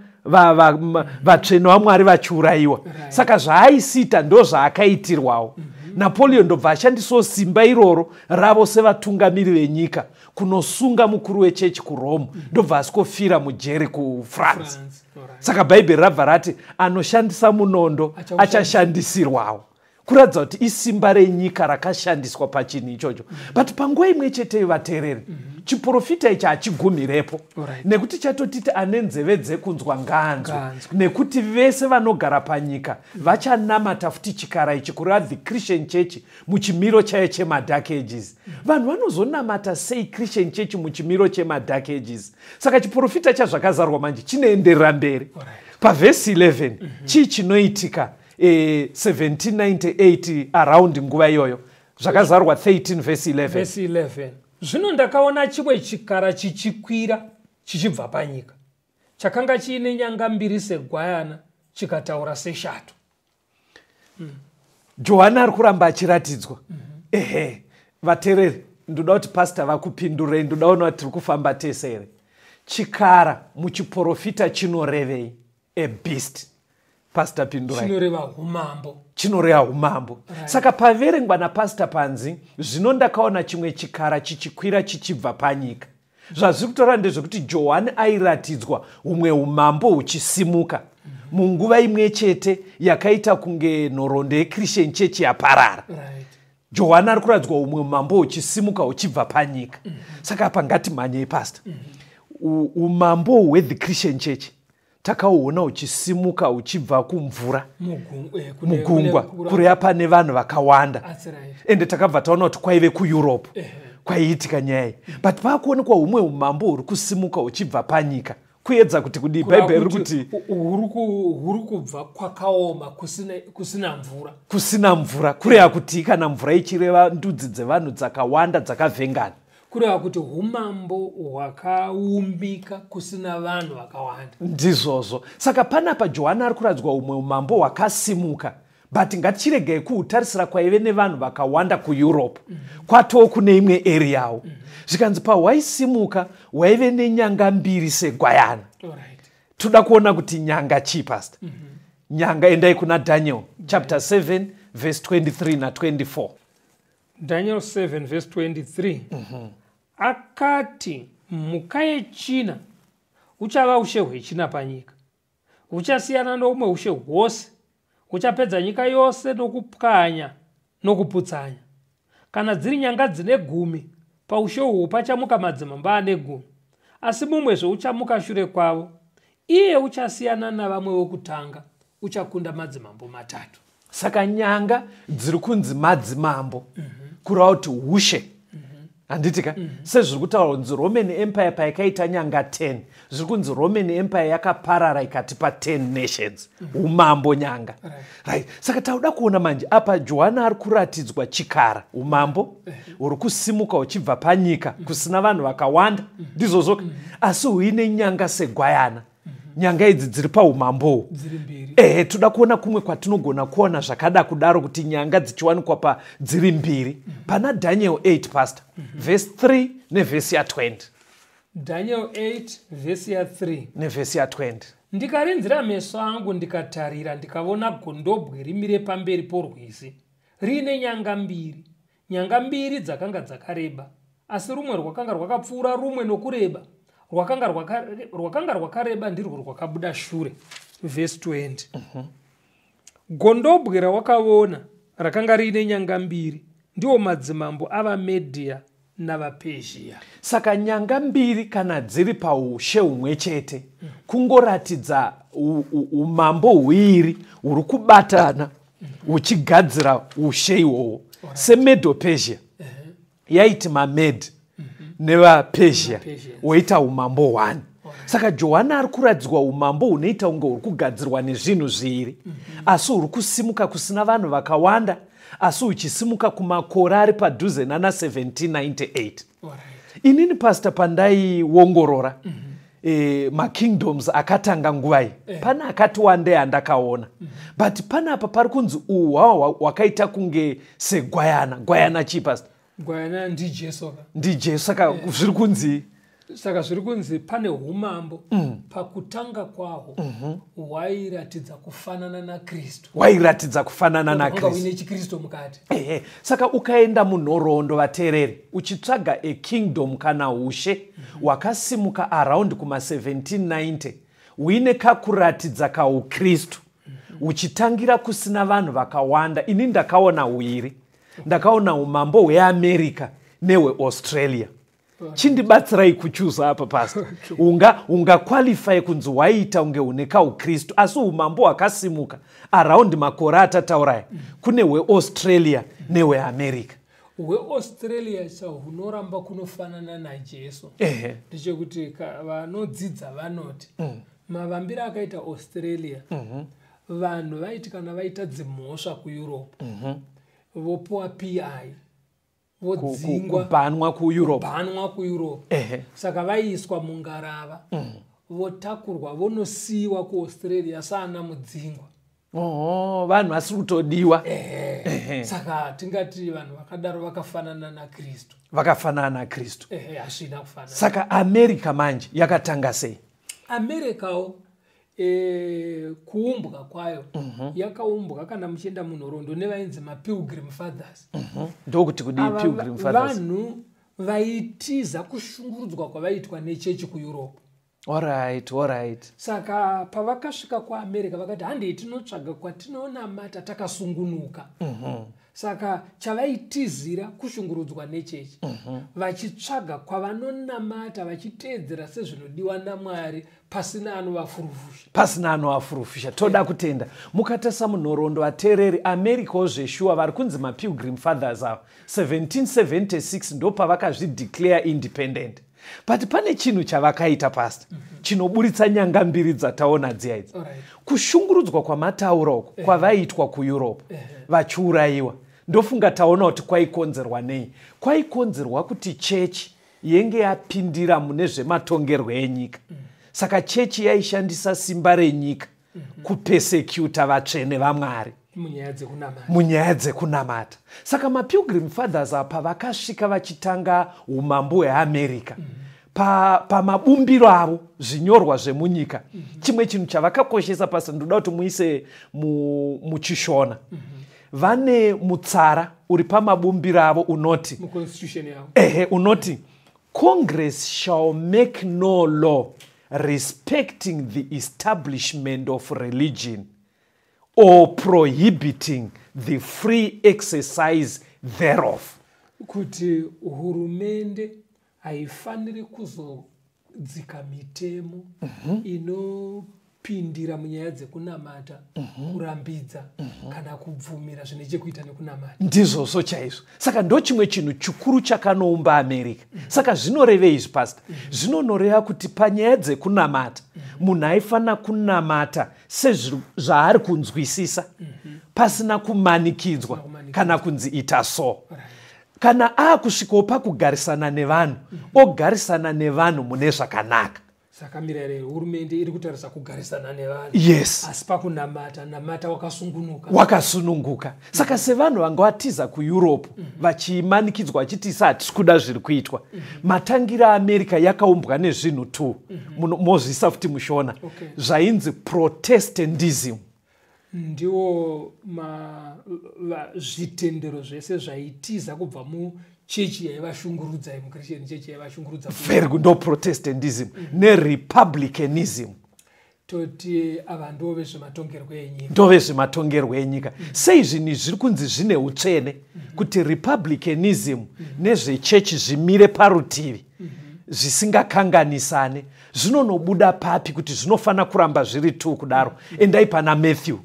vatsvene vaMwari vachiurayiwa. Saka zvaaisiita ndo zvaakaitirwawo. Napoleon ndobva ashandisawo simba iroro ravo sevatungamiri venyika kunosunga mukuru wechechi kuRome, ndobva asikofira mujeri kuFrance. France. Saka bhaibheri rabva rati anoshandisa munondo achashandisirwawo, kuratidza kuti isimba renyika rakashandiswa pachinhu ichocho. But panguva imwe cheteyo, vateereri, chiprofita ichi hachigumirepo, nekuti chatotiti ane nzeve dzekunzwa ngaanzwe, Ngaanzwe. nekuti vese vanogara panyika vachanamata futi chikara ichi, kureva the Christian Church muchimiro chayo chemadark ages. Vanhu vanozonamata sei Christian Church muchimiro chemadark ages? Saka chiprofita chazvakazarwa manje chinoenderera mberi. Pavhesi 11, chii chinoitika 1798 around nguva iyoyo? Zvakazarwa 13 vhesi 11. Vhesi 11: Zvino ndakaona chimwe chikara chichikwira chichibva panyika. Chakanga chiine nyanga mbiri segwayana, chikataura seshato. Johani ari kuramba achiratidzwa. Ehe, vateereri, ndoda kuti Pastor vakupindurei. Ndoda kuona kuti tiri kufamba tese here. Chikara muchiprofita chinorevei? A beast. Pastor, pindurai. Chinoreva umambo. Chinoreva umambo. Saka paverengwa napastor panzi zvino ndakaona chimwe chikara chichikwira chichibva panyika, zvazviri kutaura ndezvekuti Johani airatidzwa humwe umambo huchisimuka munguva imwe chete yakaita kunge nhoroondo yechristian Church yaparara. Johani ari kuratidzwa umwe umambo huchisimuka huchibva panyika. Saka apa ngatimhanyei, pastor. Umambo hwethe Christian Church takauona huchisimuka huchibva kumvura, mugungwa, kureva pane vanhu vakawanda. That's right. Ende takabva taona kuti kwaive kuEurope kwaiitika nyaya iyi, but paakuonekwa humwe umambo huri kusimuka huchibva panyika. Kuedza kuti kudii? Bhaibheri riri kuti huri kubva kwakaoma, kusina mvura. Kusina mvura, kureva kuti kana mvura ichireva ndudzi dzevanhu dzakawanda dzakavhengana. Kureva kuti umambo hwakaumbika kusina vanhu vakawanda. Ndizvozvo. Saka panapa Johani ari kuratidzwa umwe umambo hwakasimuka, but ngatichiregai kuhutarisira kwaive nevanhu vakawanda kuEurope. Kwatoo kune imwe areawo. Zvikanzi pahwaisimuka hwaive nenyanga mbiri segwayana. Toda kuona kuti nyanga chii, pastor. Nyanga, endai kuna Daniel chapter 7 verse 23 na24. Daniel 7 verse 23. Akati, mhuka yechina uchava ushe hwechina panyika, huchasiyana noumwe ushe hwose, huchapedza nyika yose nokupwanya nokuputsanya. Kana dziri nyanga dzine 10, paushe uhwu pachamuka madzimambo ane 10, asi mumwezve uchamuka shure kwavo, iye uchasiyana navamwe vokutanga, uchakunda madzimambo 3. Saka nyanga dziri kunzi madzimambo, kureva kuti ushe, handiti ka? Sezviri kutaura kunzi Roman Empire paikaita nyanga 10, zviri kunzi Roman Empire yakaparara ikatipa 10 nations. Umambo nyanga, right? Saka tauda kuona manje apa Johana ari kuratidzwa chikara, umambo huri kusimuka uchibva panyika kusina vanhu vakawanda, ndizvozvo? Asi huine nyanga segwayana. Nyanga idzi dziri paumambo uhu dziri mbiri. Ehe, toda kuona kumwe kwatinogona kuona zvakada kudaro, kuti nyanga dzichiwanikwa pa dziri mbiri. Pana Daniel 8, pastor, vhesi 3 nevhesi ya20. Daniel 8 vhesi ya3. Nevhesi ya20. Ndikarinzira meso angu, ndikatarira, ndikaona gondobwe rimire pamberi porwizi, riine nyanga mbiri. Nyanga mbiri dzakanga dzakareba, asi rumwe rwakanga rwakapfuura rumwe nokureba. Rwakanga rwakareba ndirwo rwakabuda shure. Vhesi 20. Gondobwe rawakaona rakanga riine nyanga mbiri ndiwo madzimambo avaMedhia navaPezhia. Saka nyanga mbiri kana dziri paushe humwe chete, kungoratidza umambo huiri huri kubatana huchigadzira ushe ihwohwo. SeMedo-Persia yaiti maMed nevaPezhia, Persians. woita umambo 1. Saka Johani ari kuratidzwa umambo hunoita kunge huri kugadzirwa nezvinhu zviviri, asi huri kusimuka kusina vanhu vakawanda, asi huchisimuka kumakore ari padhuze nana 1798. Inini, pastor, pandaiongorora makingdoms akatanga nguva iyi, pane akati wandei andakaona, but panapa pari kunzi uhu hwawo hwakaita kunge segwayana. Gwayana chii, pastor? Gwayana ndiJesu ka. NdiJesu. Saka zviri kunzi Saka zviri kunzi pane umambo pakutanga kwahwo hwairatidza kufanana naKristu. Wairatidza kufanana Hwanga naKristu. huine chiKristu mukati. Ehe. Saka ukaenda munhoroondo, vateereri, uchitsvaga akingdom kana ushe hwakasimuka around kuma1790 huine kakuratidza kaukristu, huchitangira kusina vanhu vakawanda, ini ndakaona huiri. Ndakaona umambo hweAmerica nehweAustralia. Chindibatsirai kuchuza apa, pastor. Ungaqualify kunzi waiita kunge une kaukristu, asi umambo hwakasimuka around makore atatauraya, kune hweAustralia nehweAmerica. HweAustralia chahunoramba kunofanana naJesu ndechekuti vanodzidza vanoti mavambiro akaita Australia, vanhu vaiti kana vaita dzimhosva kuEurope, vopiwa PI, vodzingwa. Kubhanwa kuEurope. Bhanwa kuEurope. Saka vaiiswa mungarava, votakurwa, vonosiyiwa kuAustralia saana mudzingwa. Oho, vanhu vasiri kutodiwa. Ehe. Saka tingati vanhu vakadaro vakafanana naKristu. Vakafanana naKristu. Ehe, hazvina kufanana. Saka America manje yakatanga sei? Americawo kuumbwa kwayo, yakaumbwa, kana muchienda munhoroondo, nevainzi maPilgrim Fathers. Ndokuti kudii? Ava Pilgrim Fathers. vanhu vaitiza kushungurudzwa kwavaiitwa nechechi kuEurope. Alright, alright. Saka pavakasvika kuAmerica vakati handei tinotsvaga kwatinonamata takasungunuka. Saka chavaitizira kushungurudzwa nechechi, vachitsvaga kwavanonamata vachiteedzera sezvinodiwa naMwari pasina anovafurufusha. Pasina anovafurufusha. Toda kutenda. Mukatarisa munhoroondo vateereri, Americawo zveshuwa vari kunzi maPilgrim Fathers ava 1776 ndopavakazvideclare independent. But pane chinhu chavakaita, pastor, chinoburitsa nyanga mbiri dzataona dziya idzi. Kushungurudzwa kwamataura uku kwavaitwa kuEurope vachiurayiwa, ndofunga taona kuti kwaikonzerwa nei. Kwaikonzerwa kuti chechi yenge yapindira mune zvematongerwo enyika. Saka chechi yaishandisa simba renyika kupersecuta vatsvene vaMwari munyaya dzekunamata. Munyaya dzekunamata. Saka maPilgrim Fathers apa vakasvika vachitanga umambo hweAmerica, pamabumbiro avo, zvinyorwa zvemunyika, chimwe chinhu chavakakoshesa, pasi ndoda kuti muise muchishona, vane mutsara uri pamabumbiro avo unoti, muconstitution yavo, ehe, unoti, "Congress shall make no law respecting the establishment of religion or prohibiting the free exercise thereof." Kuti hurumende haifaniri kuzodzika mitemo inopindira munyaya dzekunamata, kurambidza kana kubvumira zvine chekuita nekunamata. Ndizvozvo chaizvo. Saka ndo chimwe chinhu chikuru chakanoumba America. Saka zvinorevei izvi, pastor? Zvinonoreva kuti panyaya dzekunamata, munhu aifanira kunamata sezvaari kunzwisisa, pasina kumanikidzwa kana kunzi ita so. Kana aakusvikawo pakugarisana nevanhu, ogarisana nevanhu mune zvakanaka. Saka mirayiro yehurumende iri kutarisa kugarisana nevanhu. Yes. Asi pakunamata, namata wakasungunuka. Wakasununguka. Saka sevanhu vanga vatiza kuEurope vachimanikidzwa, vachiti isa hatisi kuda zviri kuitwa, matangira aAmerica yakaumbwa nezvinhu two. Mozviisa futi muShona. Zvainzi Protestantism. Ndiwo zvitendero zvese zvaitiza kubva muchechi yaivashungurudza, muChristian chechi yaivashungurudza. Very good. Ndo Protestantism neRepublicanism. Toti ava ndo vezvematongerwo enyika. Ndo vezvematongerwo enyika. Sei zvinhu izvi zviri kunzi zvine utsvene, kuti republicanism nezvechechi zvimire parutivi zvisingakanganisane? Zvinonobuda papi kuti zvinofanira kuramba zviri tu kudaro? Endai pana Matthew.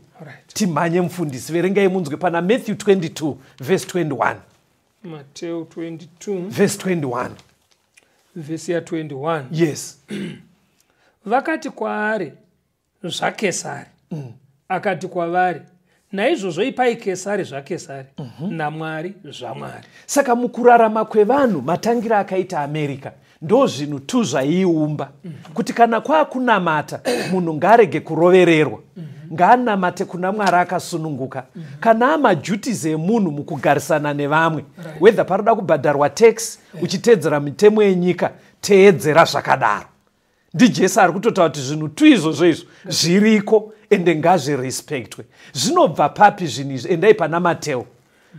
Timhanye, mufundisi, verengai munzwe pana Matthew 22 verse 21. Mateo 22 verse 21. Vhesi ya21. Yes. Vakati kwaari, "ZvaKesari." Akati kwavari, "Naizvozvo ipai Kesari zvaKesari, naMwari zvaMwari." Saka mukurarama kwevanhu, matangira akaita America, ndo zvinhu tu zvaiiumba, kuti kana kwaakunamata, munhu ngaarege kurovererwa, ngaanamate kuna Mwari akasununguka. Kana amaduties emunhu mukugarisana nevamwe, whether paroda kubhadharwa tax uchiteedzera mitemo yenyika, teedzera zvakadaro. NdiJesu ari kutotaura kuti zvinhu tu izvozvo izvo zviriko, ende ngazvirespectwe. Zvinobva papi zvinhu izvi? Endai pana Mateo,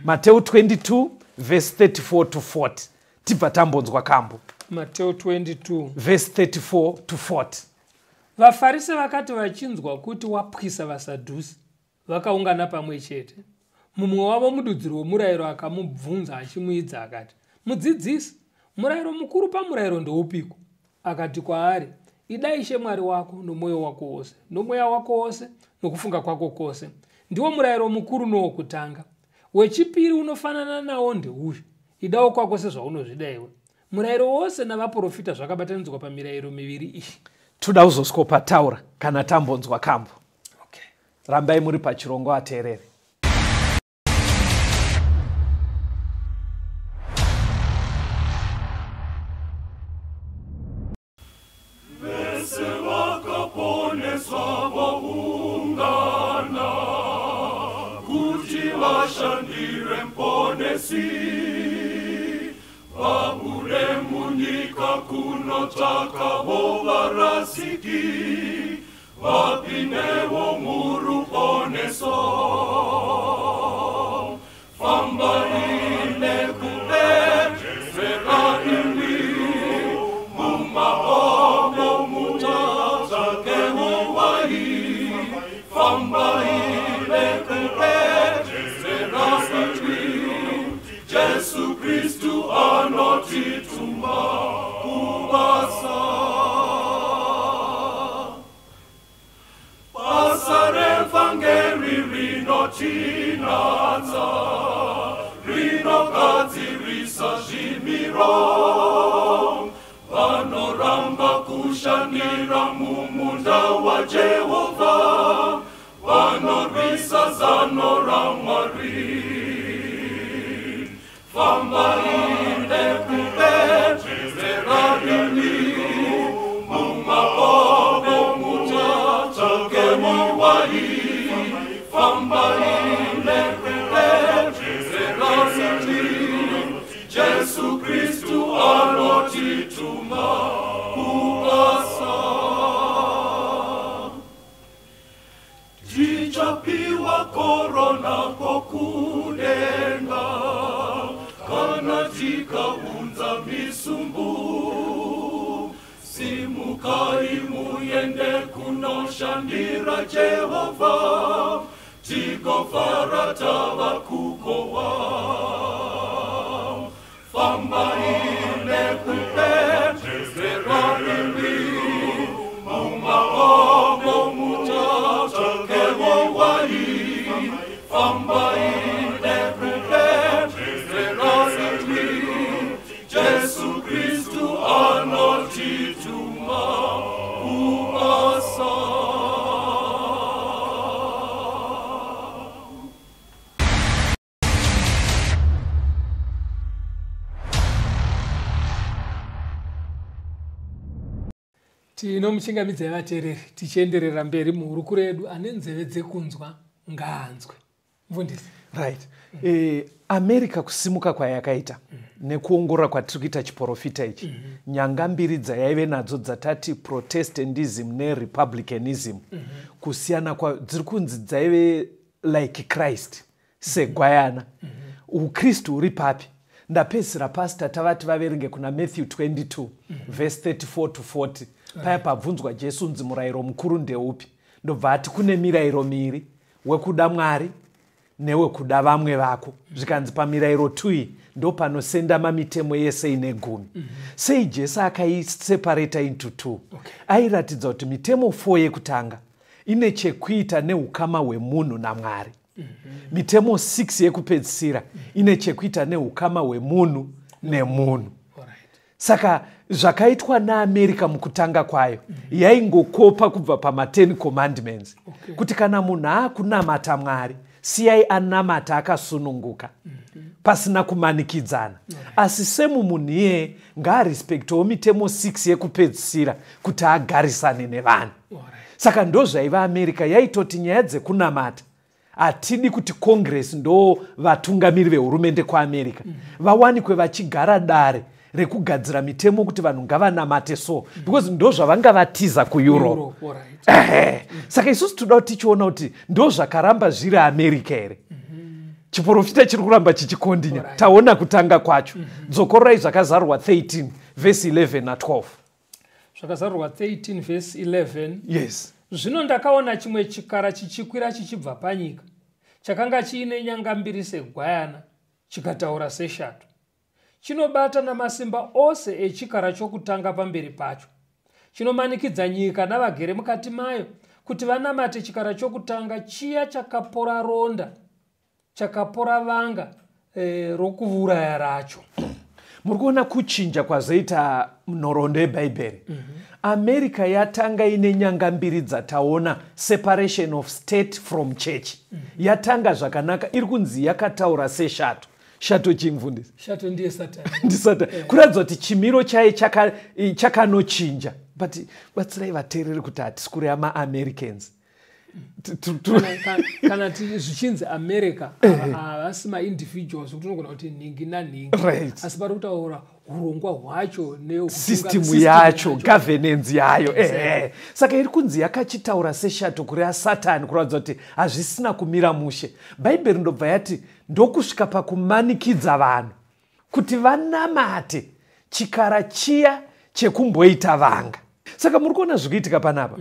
Mateo 22 verse 34 to 40, tibva tambonzwa kambo. Mateo 22 verse 34 to 40. VaFarisi vakati vachinzwa kuti wapwisa vaSadhusi, vakaungana pamwe chete. Mumwe wavo, mududziri womurayiro, akamubvunza achimuidza akati, "Mudzidzisi, murayiro mukuru pamurayiro ndoupiko?" Akati kwaari, "Ida Ishe Mwari wako nomwoyo wako wose, nomweya wako wose, nokufunga kwako kwose. Ndiwo murayiro mukuru nowokutanga. Wechipiri unofanana nawo ndeuyu: idawo kwako sezvaunozvida iwe. Murayiro wose navaprofita zvakabatanidzwa pamirayiro miviri iyi." Toda kuzosikopa taura kana tambonzwa kambo. Okay. Rambai muri pachirongwa, ateerere. Vese vakaponeswa voungana kuti vashandire Muponesi, vabude munyika kunotsvaka varasiki, vapindewo muruponeso. Fambai nekubetsera imi mumakomo. Jesu Kristu anotituma kubasa. Basa revhangeri rinotinatsa, rinogadzirisa zvimiro. Vanoramba kushandira mumunda waJehovha, vanorwisa zano raMwari. Fambai nekupedzera rini, mumakomo muchatsvake muwai. Fambai nekupedzera rini, Jesu Kristu anotituma kubasa. Tichapiwa korona kokudenga, kana tikaunza misumbu. Simukai muende kunoshandira Jehovha, tigofara tava kukowa. Fambai nekupedzera rini, mumakomo muchatsvake muwai. Fambai nekupedzera rini, Jesu Kristu anotituma kubasa. Tinomuchingamidzai vateereri, tichienderera mberi muhurukuro yedu. Ane nzeve dzekunzwa ngaanzwe. Mufundisi. Right. America kusimuka kwayakaita nekuongorora kwatiri kuita chiprofita ichi, nyanga mbiri dzayaive nadzo dzatati Protestantism neRepublicanism, kusiyana kwa dziri kunzi dzaive like Christ segwayana. Ukristu huri papi? Ndapedzisira pastor tavati vaverenge kuna Matthew 22 verse 34 to 40. Paya pabvunzwa Jesu unzi murayiro mukuru ndeupi, ndobva ati kune mirayiro miviri, wekuda Mwari newekuda vamwe vako. Zvikanzi pamirayiro 2 iyi ndo panosendama mitemo yese ine 10. Sei Jesu akaiseparata into 2? Airatidza kuti mitemo 4 yekutanga ine chekuita neukama hwemunhu naMwari. Mitemo 6 yekupedzisira ine chekuita neukama hwemunhu nemunhu. Saka zvakaitwa naAmerica mukutanga kwayo, yaingokopa kubva pama10 Commandments. Kuti kana munhu aakunamata Mwari, siyai anamata akasununguka, pasina kumanikidzana. Asi semu munhu iyeye ngaarespektewo mitemo 6 yekupedzisira kuti agarisane nevanhu. Saka ndozvaiva America, yaitoti nyaya dzekunamata hatidi kuti Congress ndo vatungamiri vehurumende kuAmerica vawanikwe vachigara dare rekugadzira mitemo kuti vanhu ngavanamate so, because ndo zvavanga vatiza kuEurope. Europe, alright. Ehe. Saka isusu toda kuti tichiona kuti ndo zvakaramba zviri America here. Chiprofita chiri kuramba chichikondinya. Taona kutanga kwacho. Dzokororai Zvakazarurwa 13 vhesi 11 na12. Zvakazarurwa 13 vhesi 11. Yes. Zvino ndakaona chimwe chikara chichikwira chichibva panyika, chakanga chiine nyanga mbiri segwayana, chikataura seshato. Chinobata namasimba ose echikara chokutanga pamberi pacho. Chinomanikidza nyika navagere mukati mayo kuti vanamate chikara chokutanga chiya chakapora ronda, chakapora vanga rokuuraya racho. Muri kuona kuchinja kwazoita nhoroondo yebhaibheri. America yatanga ine nyanga mbiri dzataona, separation of state from church. Yatanga zvakanaka, iri kunzi yakataura seshato. Shato chii, mufundisi? Shato ndiye Satani. Ndisatani. Kuratidza kuti chimiro chaye chakanochinja. But batsirai vateereri kuti hatisi kureva maAmericans. Kana zvichinzi America, havasi maindividuals kuti unogona kuti nhingi nanhingi. Asi pari kutaura urongwa hwacho. System yacho, governance yayo. Ehe, saka iri kunzi yakachitaura seshato, kureva Satani, kuratidza kuti hazvisina kumira mushe. Bhaibheri ndobva yati ndokusvika pakumanikidza vanhu kuti vanamate chikara chiya chekumboita vanga. Saka muri kuona zviri kuitika panapa.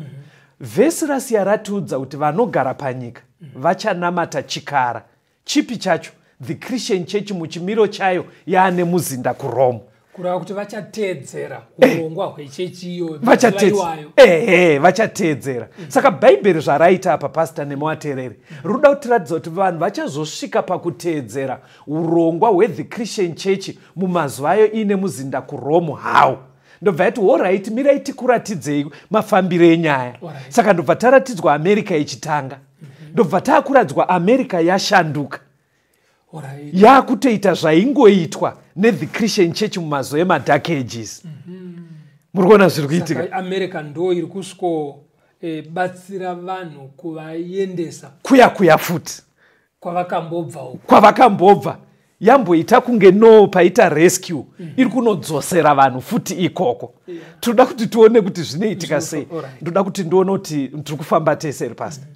Vhesi rasiya ratiudza kuti vanogara panyika vachanamata chikara chipi chacho? The Christian Church muchimiro chayo yaane muzinda kuRome. Kureva kuti vachateedzera urongwa hwechechi iyo. Ehe, vachateedzera. Saka Bhaibheri zvaraita apa, Pasta nemuateereri, ruda kutiratidza kuti vanhu vachazosvika pakuteedzera urongwa hweThe Christian Church mumazuva ayo iine muzinda kuRome. How? Ndobva yati, "Alright, mirai tikuratidzei mafambiro enyaya." Saka ndobva taratidzwa America ichitanga, ndobva taakuratidzwa America yashanduka, yakutoita zvaingoitwa neThe Christian Church mumazuva emaDark Ages. Muri kuona zviri kuitika? America ndo iri kusvikobatsira vanhu kuvaendesa kuya kuya futi kwavakambobva uko. Kwavakambobva. Yamboita kunge no paita rescue, iri kunodzosera vanhu futi ikoko. Tinoda kuti tione kuti zvinoitika sei. Ndoda kuti ndione kuti tiri kufamba tese here, Pastor.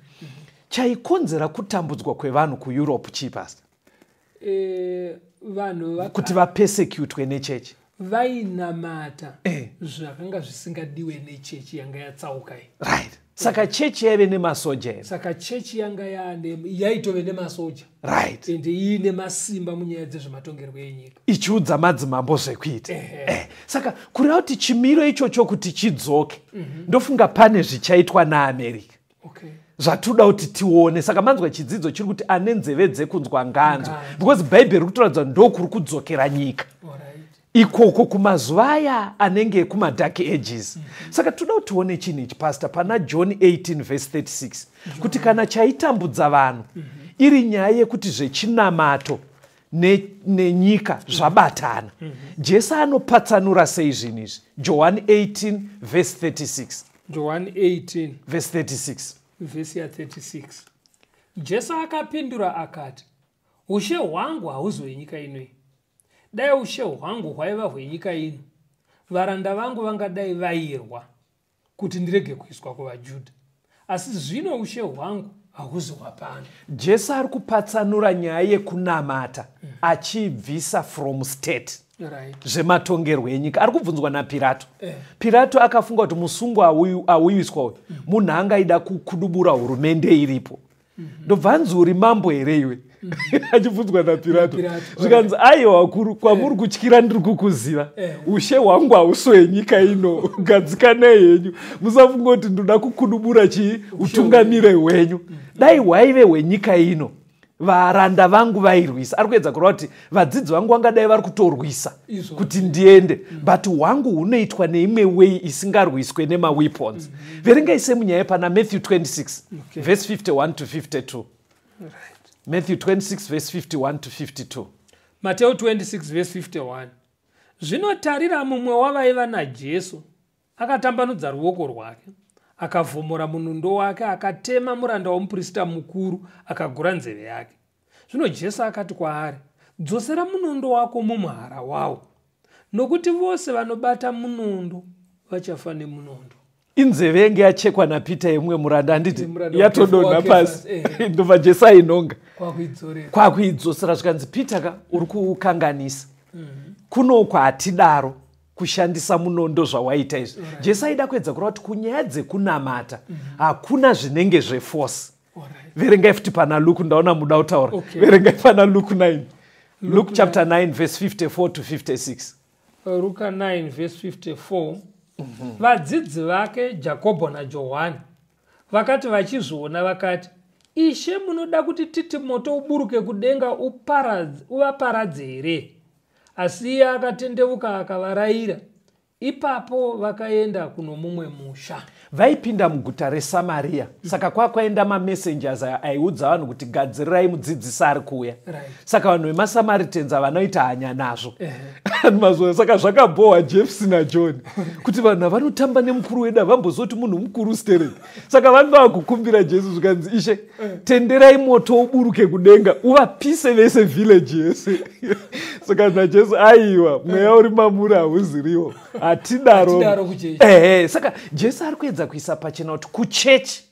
Chaikonzera kutambudzwa kwevanhu kuEurope chii, Pastor? Vanhu kuti vapersecutwe nechechi. Vainamata zvakanga zvisingadiwe nechechi yanga yatsauka iyi. Right, saka chechi yaive nemasoja here? Saka chechi yanga yaitove nemasoja ende iine masimba munyaya dzezvematongerwo enyika. Ichiudza madzimambo zvekuita. Saka kureva kuti chimiro ichocho kuti chidzoke, ndofunga pane zvichaitwa naAmerica zvatoda kuti tione. Saka manzwa chidzidzo chiri kuti ane nzeve dzekunzwa nganzwa, because Bhaibheri riri kutoratidza ndokuri kudzokera nyika ikoko kumazuva aya anenge ekumaDark Ages. Saka toda kuti tione chinhu ichi, Pastor, pana John 18 verse 36, kuti kana chaitambudza vanhu iri nyaya yekuti zvechinamato nenyika zvabatana, Jesu anopatsanura sei zvinhu izvi? John 18 verse 36. John 18 verse 36. Vhesi ya36. Jesu akapindura akati, "Ushe hwangu hauzi hwenyika inoi. Dai ushe hwangu hwaiva hwenyika ino, varanda vangu vangadai vairwa kuti ndirege kuiswa kuvaJudha. Asi zvino ushe hwangu hauzi hwapano." Jesu ari kupatsanura nyaya yekunamata achiibvisa from state, zvematongerwo enyika. Ari kubvunzwa naPirato. Pirato akafunga kuti musungwa auyiswa uyu munhu angaida kukudubura hurumende iripo. Ndobva anzi, "Uri mambo here iwe?" Achibvunzwa naPirato. NaPirato. Zvikanzi, "Aiwa, kuri kwamuri kutyira ndiri kukuziva. Ushe hwangu hausi hwenyika ino. Gadzikanai henyu, musafunga kuti ndoda kukudubura chii utungamire hwenyu. Dai hwaive hwenyika ino, varanda vangu vairwisa." Ari kuedza kureva kuti vadzidzi vangu vangadai vari kutorwisa kuti ndiende, but hwangu hunoitwa neimwe way isingarwiswe nemaweapons. Verengai semunyaya pana Matthew 26 verse 51 to 52. Matthew 26 verse 51 to 52. Mateo 26 verse 51. Zvino tarira, mumwe wavaiva naJesu akatambanudza ruoko rwake, akavhomora munondo wake, akatema muranda womuprista mukuru, akagura nzeve yake. Zvino Jesu akati kwaari, "Dzosera munondo wako mumuhara wawo, nokuti vose vanobata munondo vachafa nemunondo." Inzeve yenge yachekwa naPeter yemumwe muranda, handiti? Yemuranda Yatodonha waKefasi, pasi. Ehe. Ndobva Jesu ainhonga Kwakuidzorera. Kwakuidzosera. Zvikanzi, "Peter ka, uri kukanganisa kunoku, hatidaro kushandisa munondo zvawaita izvi." Jesu aida kuedza kureva kuti kunyaya dzekunamata hakuna zvinenge zveforce. Verengai futi pana Luke, ndaona muda kutaura. Verengai pana Luke 9, Luke chapter 9 verse 54 to 56. Ruka 9 verse 54. Vadzidzi vake Jakobho naJohani vakati vachizviona, vakati, "Ishe, munoda kuti titi moto uburuke kudenga uvaparadze here?" Asi iye akatendeuka akavarayira. Ipapo vakaenda kuno mumwe musha. Vaipinda muguta reSamariya. Saka kwakwaenda mamessengers aya aiudza vanhu kuti gadzirirai mudzidzisi ari kuuya. Saka vanhu vemaSamaritans havanoita hanya nazvo mazuva. Saka zvakabhohwa James naJohn kuti vanhu havanotamba nemukuru wedu, havambozoti munhu mukuru stereki. Saka vanhu vakukumbira Jesu, zvikanzi, "Ishe, tenderai moto uburuke kudenga uvapise vese, village yese." Saka naJesu, "Aiwa, mweya uri mamuri hauziriwo, hatidaro." Hatidaro kuchechi. Ehe, saka Jesu ari kuedza kuisa pachena kuti kuchechi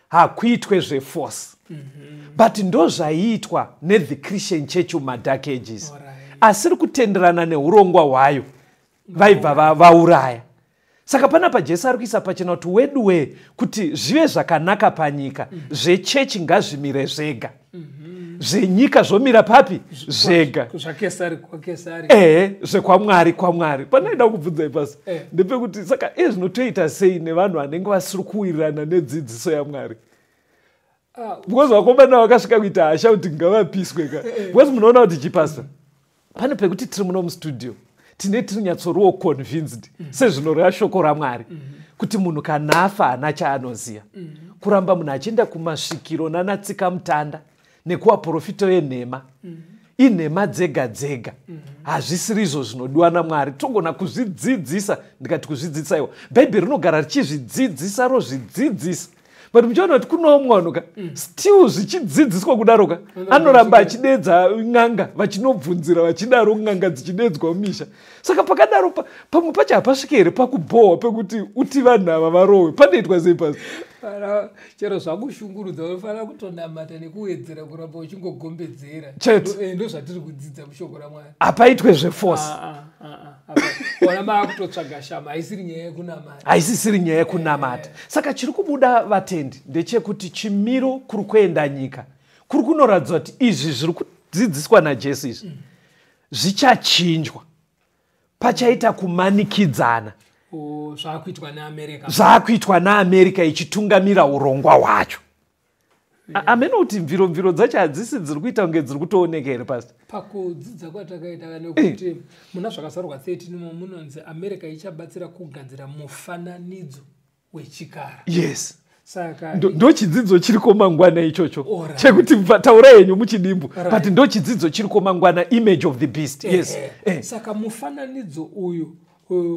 hakuitwe zveforce, but ndo zvaiitwa neThe Christian Church mumaDark Ages. Asiri kutenderana neurongwa hwayo vaibva vauraya. Saka panapa Jesu ari kuisa pachena kuti weduwe, kuti zvive zvakanaka panyika, zvechechi ngazvimire zvega. Zvenyika zvomira papi? Zvega. Zvakesari kwakesari. Ehe, zvekwamwari kwamwari. Panaida kubvunzai pasi ndepekuti saka ezvinotoita sei nevanhu vanenge vasiri kuwirirana nedzidziso yaMwari? Because vakomana vakasvika kuita hasha kuti ngavapiswe ka. Because munoona kuti chipasta, pane pekuti tiri muno mustudio tine tiri nyatsoriwo convinced sezvinoreva shoko raMwari kuti munhu kana afa haana chaanoziva. Kuramba munhu achienda kumasvikiro nanatsika mutanda nekuvaprofita venhema, inhema dzega dzega, hazvisiri izvo zvinodiwa naMwari. Togona kuzvidzidzisa, ndikati kuzvidzidzisa, iwa Bhaibheri rinogara richizvidzidzisa, rozvidzidzisa, but muchiona kuti kunowo mwanhu ka, still zvichidzidziswa kudaro ka, anoramba achidedza n'anga, vachinobvunzira vachidaro, n'anga dzichidedzwa mumisha. Saka pakadaro pamwe pacho hapasvike here pakubhohwa pekuti uti vanhu ava varohwe? Panoitwa sei pasi? Chero zvakushungurudza, unofanira kutonamata nekuwedzera kuramba uchingogombedzera. Chete. Ndo zvatiri kudzidza mushoko raMwari. Hapaitwe zveforce. Ona, maakutotsvaga shama, haisiri nyaya yekunamata. Haisisiri nyaya yekunamata. Saka chiri kubuda, vatendi, ndechekuti chimiro kuri kuenda nyika kuri kunoratidza kuti izvi zviri kudzidziswa naJesu izvi zvichachinjwa, pachaita kumanikidzana. Zvaakuitwa neAmerica. Zvaakuitwa naAmerica ichitungamira urongwa hwacho. Hamene kuti mviro dzacho hadzisi dziri kuita kunge dziri kutooneka here, pasta? Pakudzidza kwatakaita, nekuti muna Zvakazarurwa 13 mo munonzi America ichabatsira kugadzira mufananidzo wechikara. Saka Ndo chidzidzo chiriko mangwana ichocho chekuti taura henyu muchidimbu, but ndo chidzidzo chiriko mangwana, image of the beast, yes. Saka mufananidzo uyu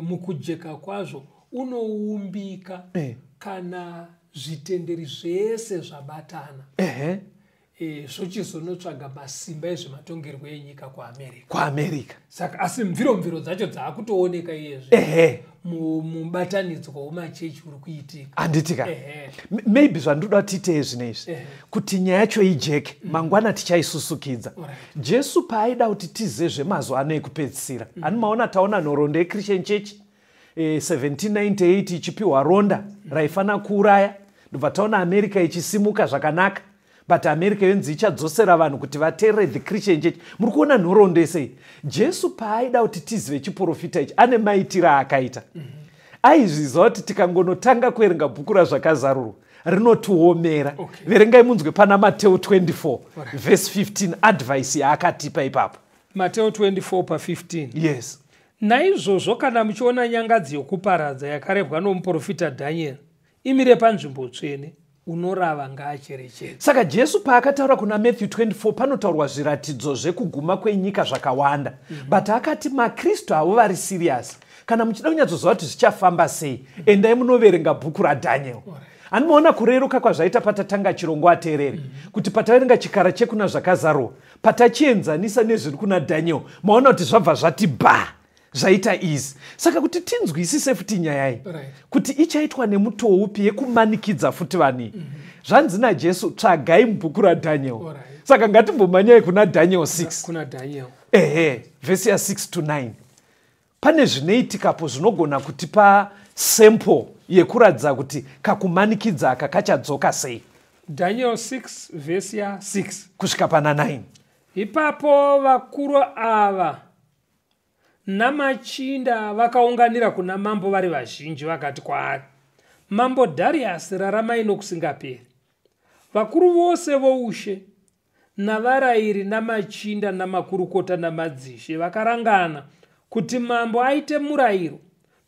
mukujeka kwazvo unoumbika kana zvitenderi zvese zvabatana, zvochizonotsvaga masimba ezvematongerwo enyika kuAmerica. KuAmerica. Saka asi mviro dzacho dzaakutooneka iyezvi mubatanidzwa wemachechi uri kuitika. Handitika? Maybe zvandoda tiitei zvino izvi, kuti nyaya yacho ijeke, mangwana tichaisusukidza. Jesu paaida kuti tizive zvemazuva ano ekupedzisira, ani maona, taona nhoroondo yeChristian Church, 1798 ichipiwa ronda raifanira kuuraya, ndobva taona America ichisimuka zvakanaka, but America yonzi ichadzosera vanhu kuti vateerere the Christian Church. Muri kuona nhoroondo yesei? Jesu paaida kuti tizive chiprofita ichi, ane maitiro aakaita. Aizviziva kuti tikangonotanga kuverenga bhuku raZvakazarurwa rinotiomera. Verengai munzwe pana Mateo 24 verse 15, advice yaakatipa ipapo. Mateo 24 pa15. Yes. Naizvozvo kana muchiona nyangadzi yokuparadza yakarehwa nomuprofita Dhanieri imire panzvimbo tsvene, unorava ngaacherechedze. Saka Jesu paakataura kuna Matthew 24, panotaurwa zviratidzo zvekuguma kwenyika zvakawanda, but akati makristu avo vari serious, kana muchida kunyatsoziva kuti zvichafamba sei, endai munoverenga bhuku raDhaniel. Handimaona kureruka kwazvaita patatanga chirongwa, ateereri, kuti pataverenga chikara chekuna Zvakazarurwa, patachienzanisa nezviri kuna Daniel, maona kuti zvabva zvati bha, zvaita izi. Saka kuti tinzwisise futi nyaya iyi kuti ichaitwa nemutoo upi yekumanikidza futi vanhu iyi, zvanzi naJesu, tsvagai mubhuku raDaniel. Saka ngatimbomhanyai kuna Daniel 6. Kuna Daniel. Ehe, vhesi ya6 to 9, pane zvinoitikapo zvinogona kutipa sample yekuratidza kuti kakumanikidza aka kachadzoka sei. Daniel 6 vhesi ya6 kusvika pana 9. Ipapo vakuru ava namachinda vakaunganira kuna mambo vari vazhinji, vakati kwaari, "Mambo Dhariasi, raramai nokusingaperi. Vakuru vose voushe navarayiri namachinda namakurukota namadzishe vakarangana kuti mambo aite murayiro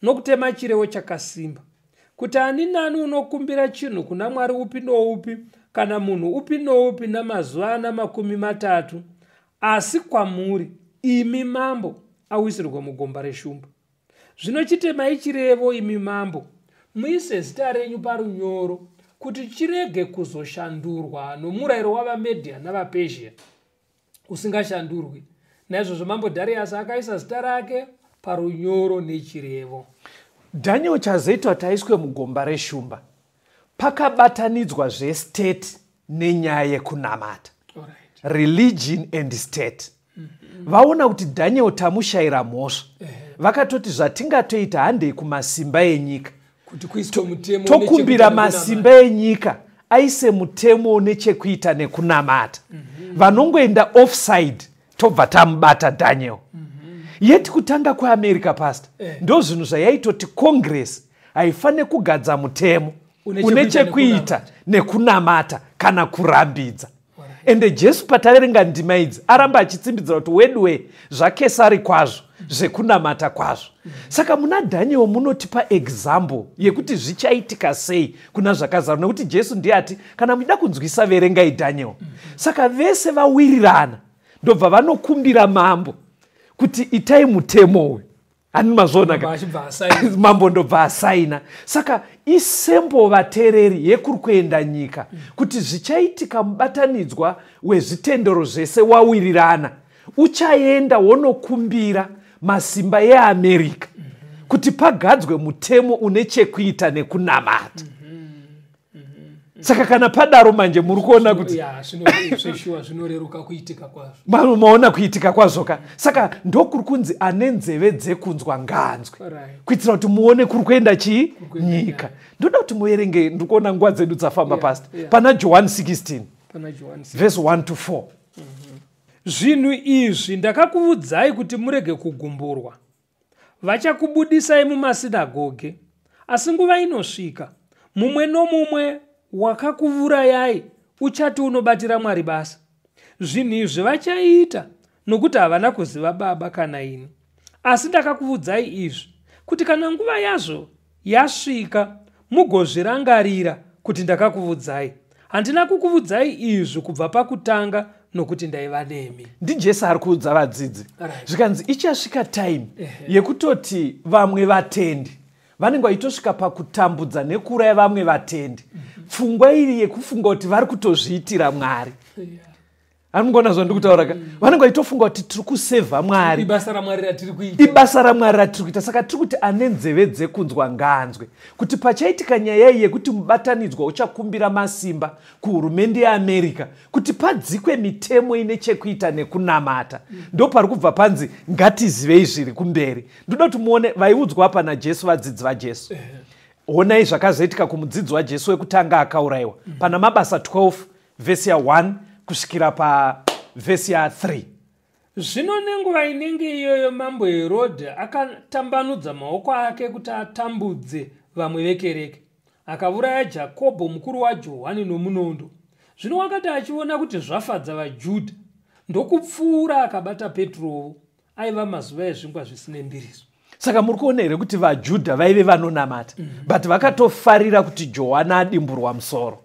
nokutema chirevo chakasimba kuti ani nani unokumbira chinhu kuna mwari upi noupi kana munhu upi noupi namazuva ana 30 asi kwamuri imi mambo awisirwe mugomba reshumba. Zvino chitemai chirevo, imi mambo, muise zita renyu parunyoro kuti chirege kuzoshandurwa nomurayiro wavaMedhia navaPezhia usingashandurwi." Naizvozvo mambo Dhariasi akaisa zita rake parunyoro nechirevo. Daniel chazoitwa kuti aiswe mugomba reshumba, pakabatanidzwa zvestate nenyaya yekunamata. Religion and state. Vaona kuti Daniel tamushayira mhosva, vakatoti zvatingatoita, handei kumasimba enyika kuti kuiswe mutemo tokumbira une chekuita masimba enyika. aise mutemo une chekuita nekunamata. Vanongoenda offside tobva tamubata Daniel. Yeti kutanga kweAmerica, pastor, ndo zvinhu zvayaitoti Congress haifaniri kugadza mutemo une chekuita nekunamata kana kurambidza. Ende Jesu pataverenga ndima idzi aramba achitsimbidzira kuti wedwe zvaKesari kwazvo, zvekunamata kwazvo. Saka muna Daniel munotipa example yekuti zvichaitika sei kuna zvakazarurwa, nekuti Jesu ndiye ati kana muchida kunzwisa verengai Daniel. Saka vese vawirirana ndobva vanokumbira mambo kuti itai mutemo uyu. Hani mazviona ka? Mambo ndobva asaina. Saka isembo vateereri yekuri kuenda nyika kuti zvichaitika mubatanidzwa wezvitendero zvese wawirirana, uchaenda wonokumbira masimba eAmerica kuti pagadzwe mutemo une chekuita nekunamata. Saka kana padaro manje muri kuona kuti zvinoreruka kuitika kwazvo. Maona kuitika kwazvo ka. Saka ndokuri kunzi ane nzeve dzekunzwa ngaanzwe, kuitira kuti muone kuri kuenda chii nyika. Ndoda kuti muverenge, ndikuona nguva dzedu dzafamba, pastor. Pana John 16 verse 1 to 4. Zvinhu izvi ndakakuudzai kuti murege kugumburwa. Vachakubudisai mumasinagoge, asi nguva inosvika mumwe nomumwe wakakuvurayai uchati unobatira Mwari basa. Zvinhu izvi vachaita nokuti havana kuziva Baba kana ini. Asi ndakakuudzai izvi kuti kana nguva yazvo yasvika mugozvirangarira kuti ndakakuudzai. Handina kukuudzai izvi kubva pakutanga nokuti ndaiva nemi. NdiJesu ari kuudza vadzidzi. Zvikanzi ichasvika time yekutoti vamwe vatendi vanenge vaitosvika pakutambudza nekuuraya vamwe vatendi. Pfungwa iri yekufunga kuti vari kutozviitira Mwari. Ari zvandiri kutaura ka? Vanenge vaitofunga kuti tiri kusevha Mwari. Ibasa raMwari ratiri kuita. Ibasa raMwari ratiri kuita. Saka tiri kuti ane nzeve dzekunzwa ngaanzwe. Kuti pachaitika nyaya iyi yekuti mubatanidzwa uchakumbira masimba kuhurumende yeAmerica kuti padzikwe mitemo ine chekuita nekunamata. Ndopari kubva panzi ngatizivei zviri kumberi. Ndoda kuti muone vaiudzwa apa naJesu, vadzidzi vaJesu. Honai zvakazoitika kumudzidzi waJesu wekutanga akaurayiwa. Pana Mabasa 12 vhesi ya 1 kusvikira pavhesi ya 3. Zvino nenguva inenge iyoyo mambo Herodhe akatambanudza maoko ake kuti atambudze vamwe vekereke. Akauraya Jakobho mukuru waJohani nomunondo. Zvino wakati achiona kuti zvafadza vaJudha, ndokupfuura akabata Petrowo. Aiva mazuva ezvingwa zvisine mbiriso. Saka muri kuona here kuti vaJudha vaive vanonamata, but vakatofarira kuti Johani adimburwa musoro.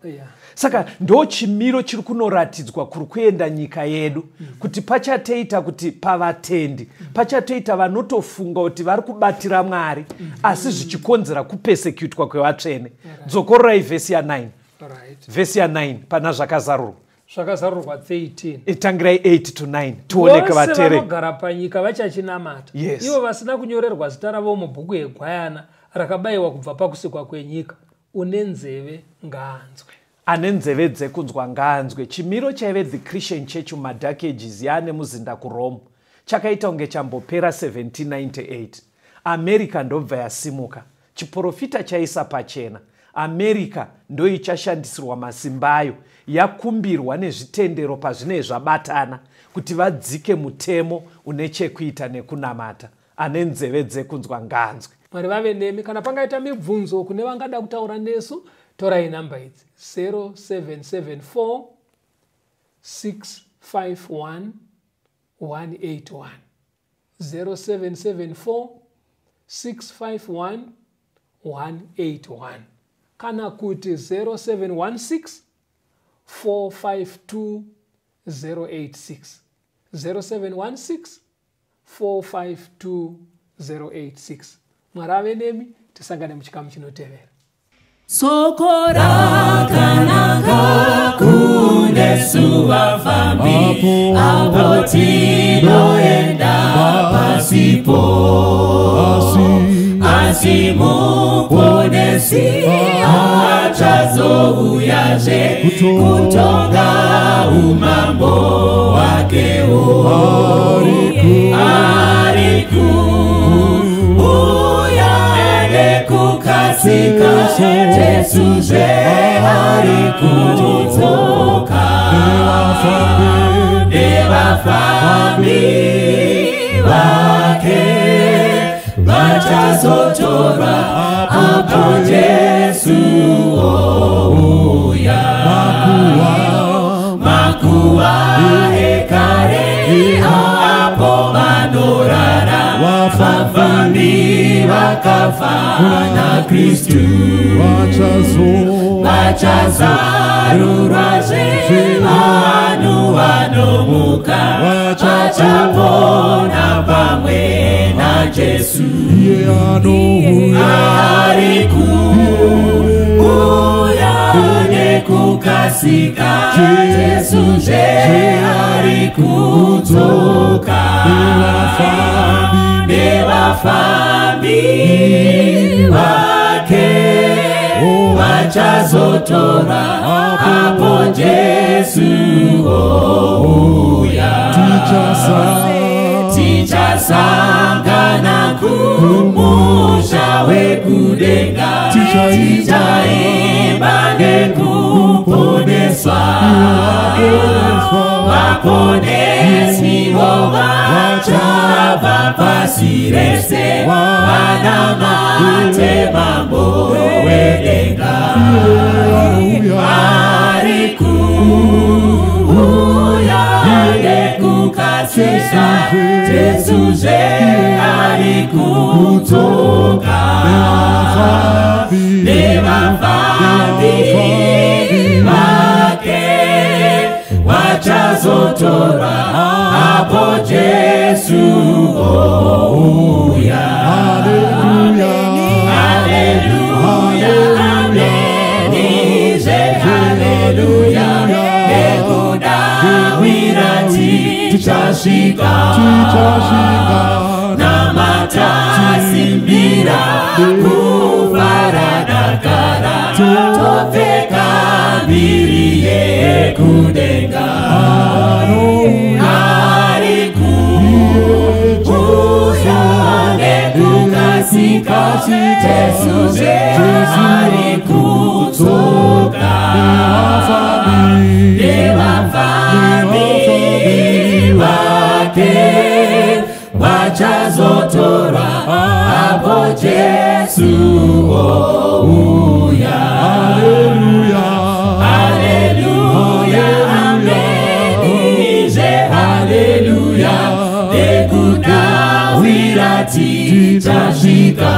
Saka ndo chimiro chiri kunoratidzwa kuri kuenda nyika yedu, kuti pachatoita kuti pavatendi pachatoita vanotofunga kuti vari kubatira Mwari, asi zvichikonzera kupesekutwa kwevatsvene. Dzokororai vhesi ya 9. Vhesi ya 9 pana zvakazarurwa. Zvakazarurwa 13. Itangirai 8 to 9 tioneke vatere. Vanogara panyika vachachinamata. Ivo vasina kunyorerwa zita ravo mubhuku yegwayana rakabayiwa kubva pakusikwa kwenyika. Une nzeve ngaanzwe. Ane nzeve dzekunzwa ngaanzwe. Chimiro chaive the Christian Church mumadark ages yaane muzinda kuRome chakaita kunge chambopera 1798. America ndobva yasimuka. Chiprofita chaisa pachena. America ndoichashandisirwa masimba ayo yakumbirwa nezvitendero pazvinee zvabatana kuti vadzike mutemo une chekuita nekunamata. Ane nzeve dzekunzwa ngaanzwe. Mwari vave nemi. Kana pangaita mibvunzo kune vangada kutaura nesu, torai namba idzi 0774 651 181, 0774 651 181, kana kuti 0716 452 086, 0716 452 086. Mwari ave nemi, tisangane muchikamu chinotevera. Soko rakanaka kunesu vafambi, apo tinoenda pasipo, asi Muponesi achazouyazve kutonga umambo wake. Ari kuuya nekukasika, Jesu zve. ari kudzoka nevafambi vake vachazotorwa apo Jesu ouya. Makuva ekare apo vanorara vafambi vakafa naKristu vachazarurwazve vanhu vanomuka vachapona pamwe naJesu. Ari kuuya nekukasika Jesu zve ari kudzoka nevafambi vake vachazotora apo Jesu ouya. Tichasangana kumusha wekudenga tichaimba nekuponeswa vaponesiwo vachabva pasi rese vanamate mambo wedenga. Ari kuuya nekukasika Jesu zve ari kudzoka nevafambi vake vachazotorwa apo Jesu ouya. Haleluya, amen, zve haleluya nekudawira tichasvika namatasimbira kufara dakara topfeka mbiri yekudenga. Ari kuuya nekukasika Jesu zve ari kudzoka nevafambi vake vachazotorwa apo Jesu ouya. Haleluya, amen, zve haleluya nekudawira tichasvika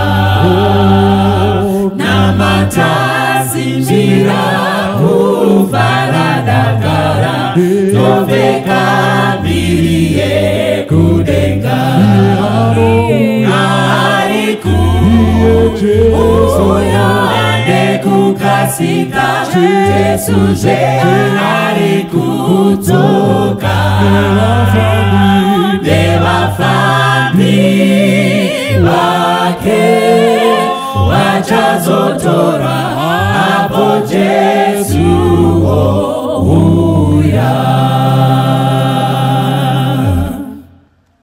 namatasimbira kufara dakara topfeka mbiri yekudenga. Ari kuuya nekukasika Jesu zve ari kudzoka nevafambi vake vachazotorwa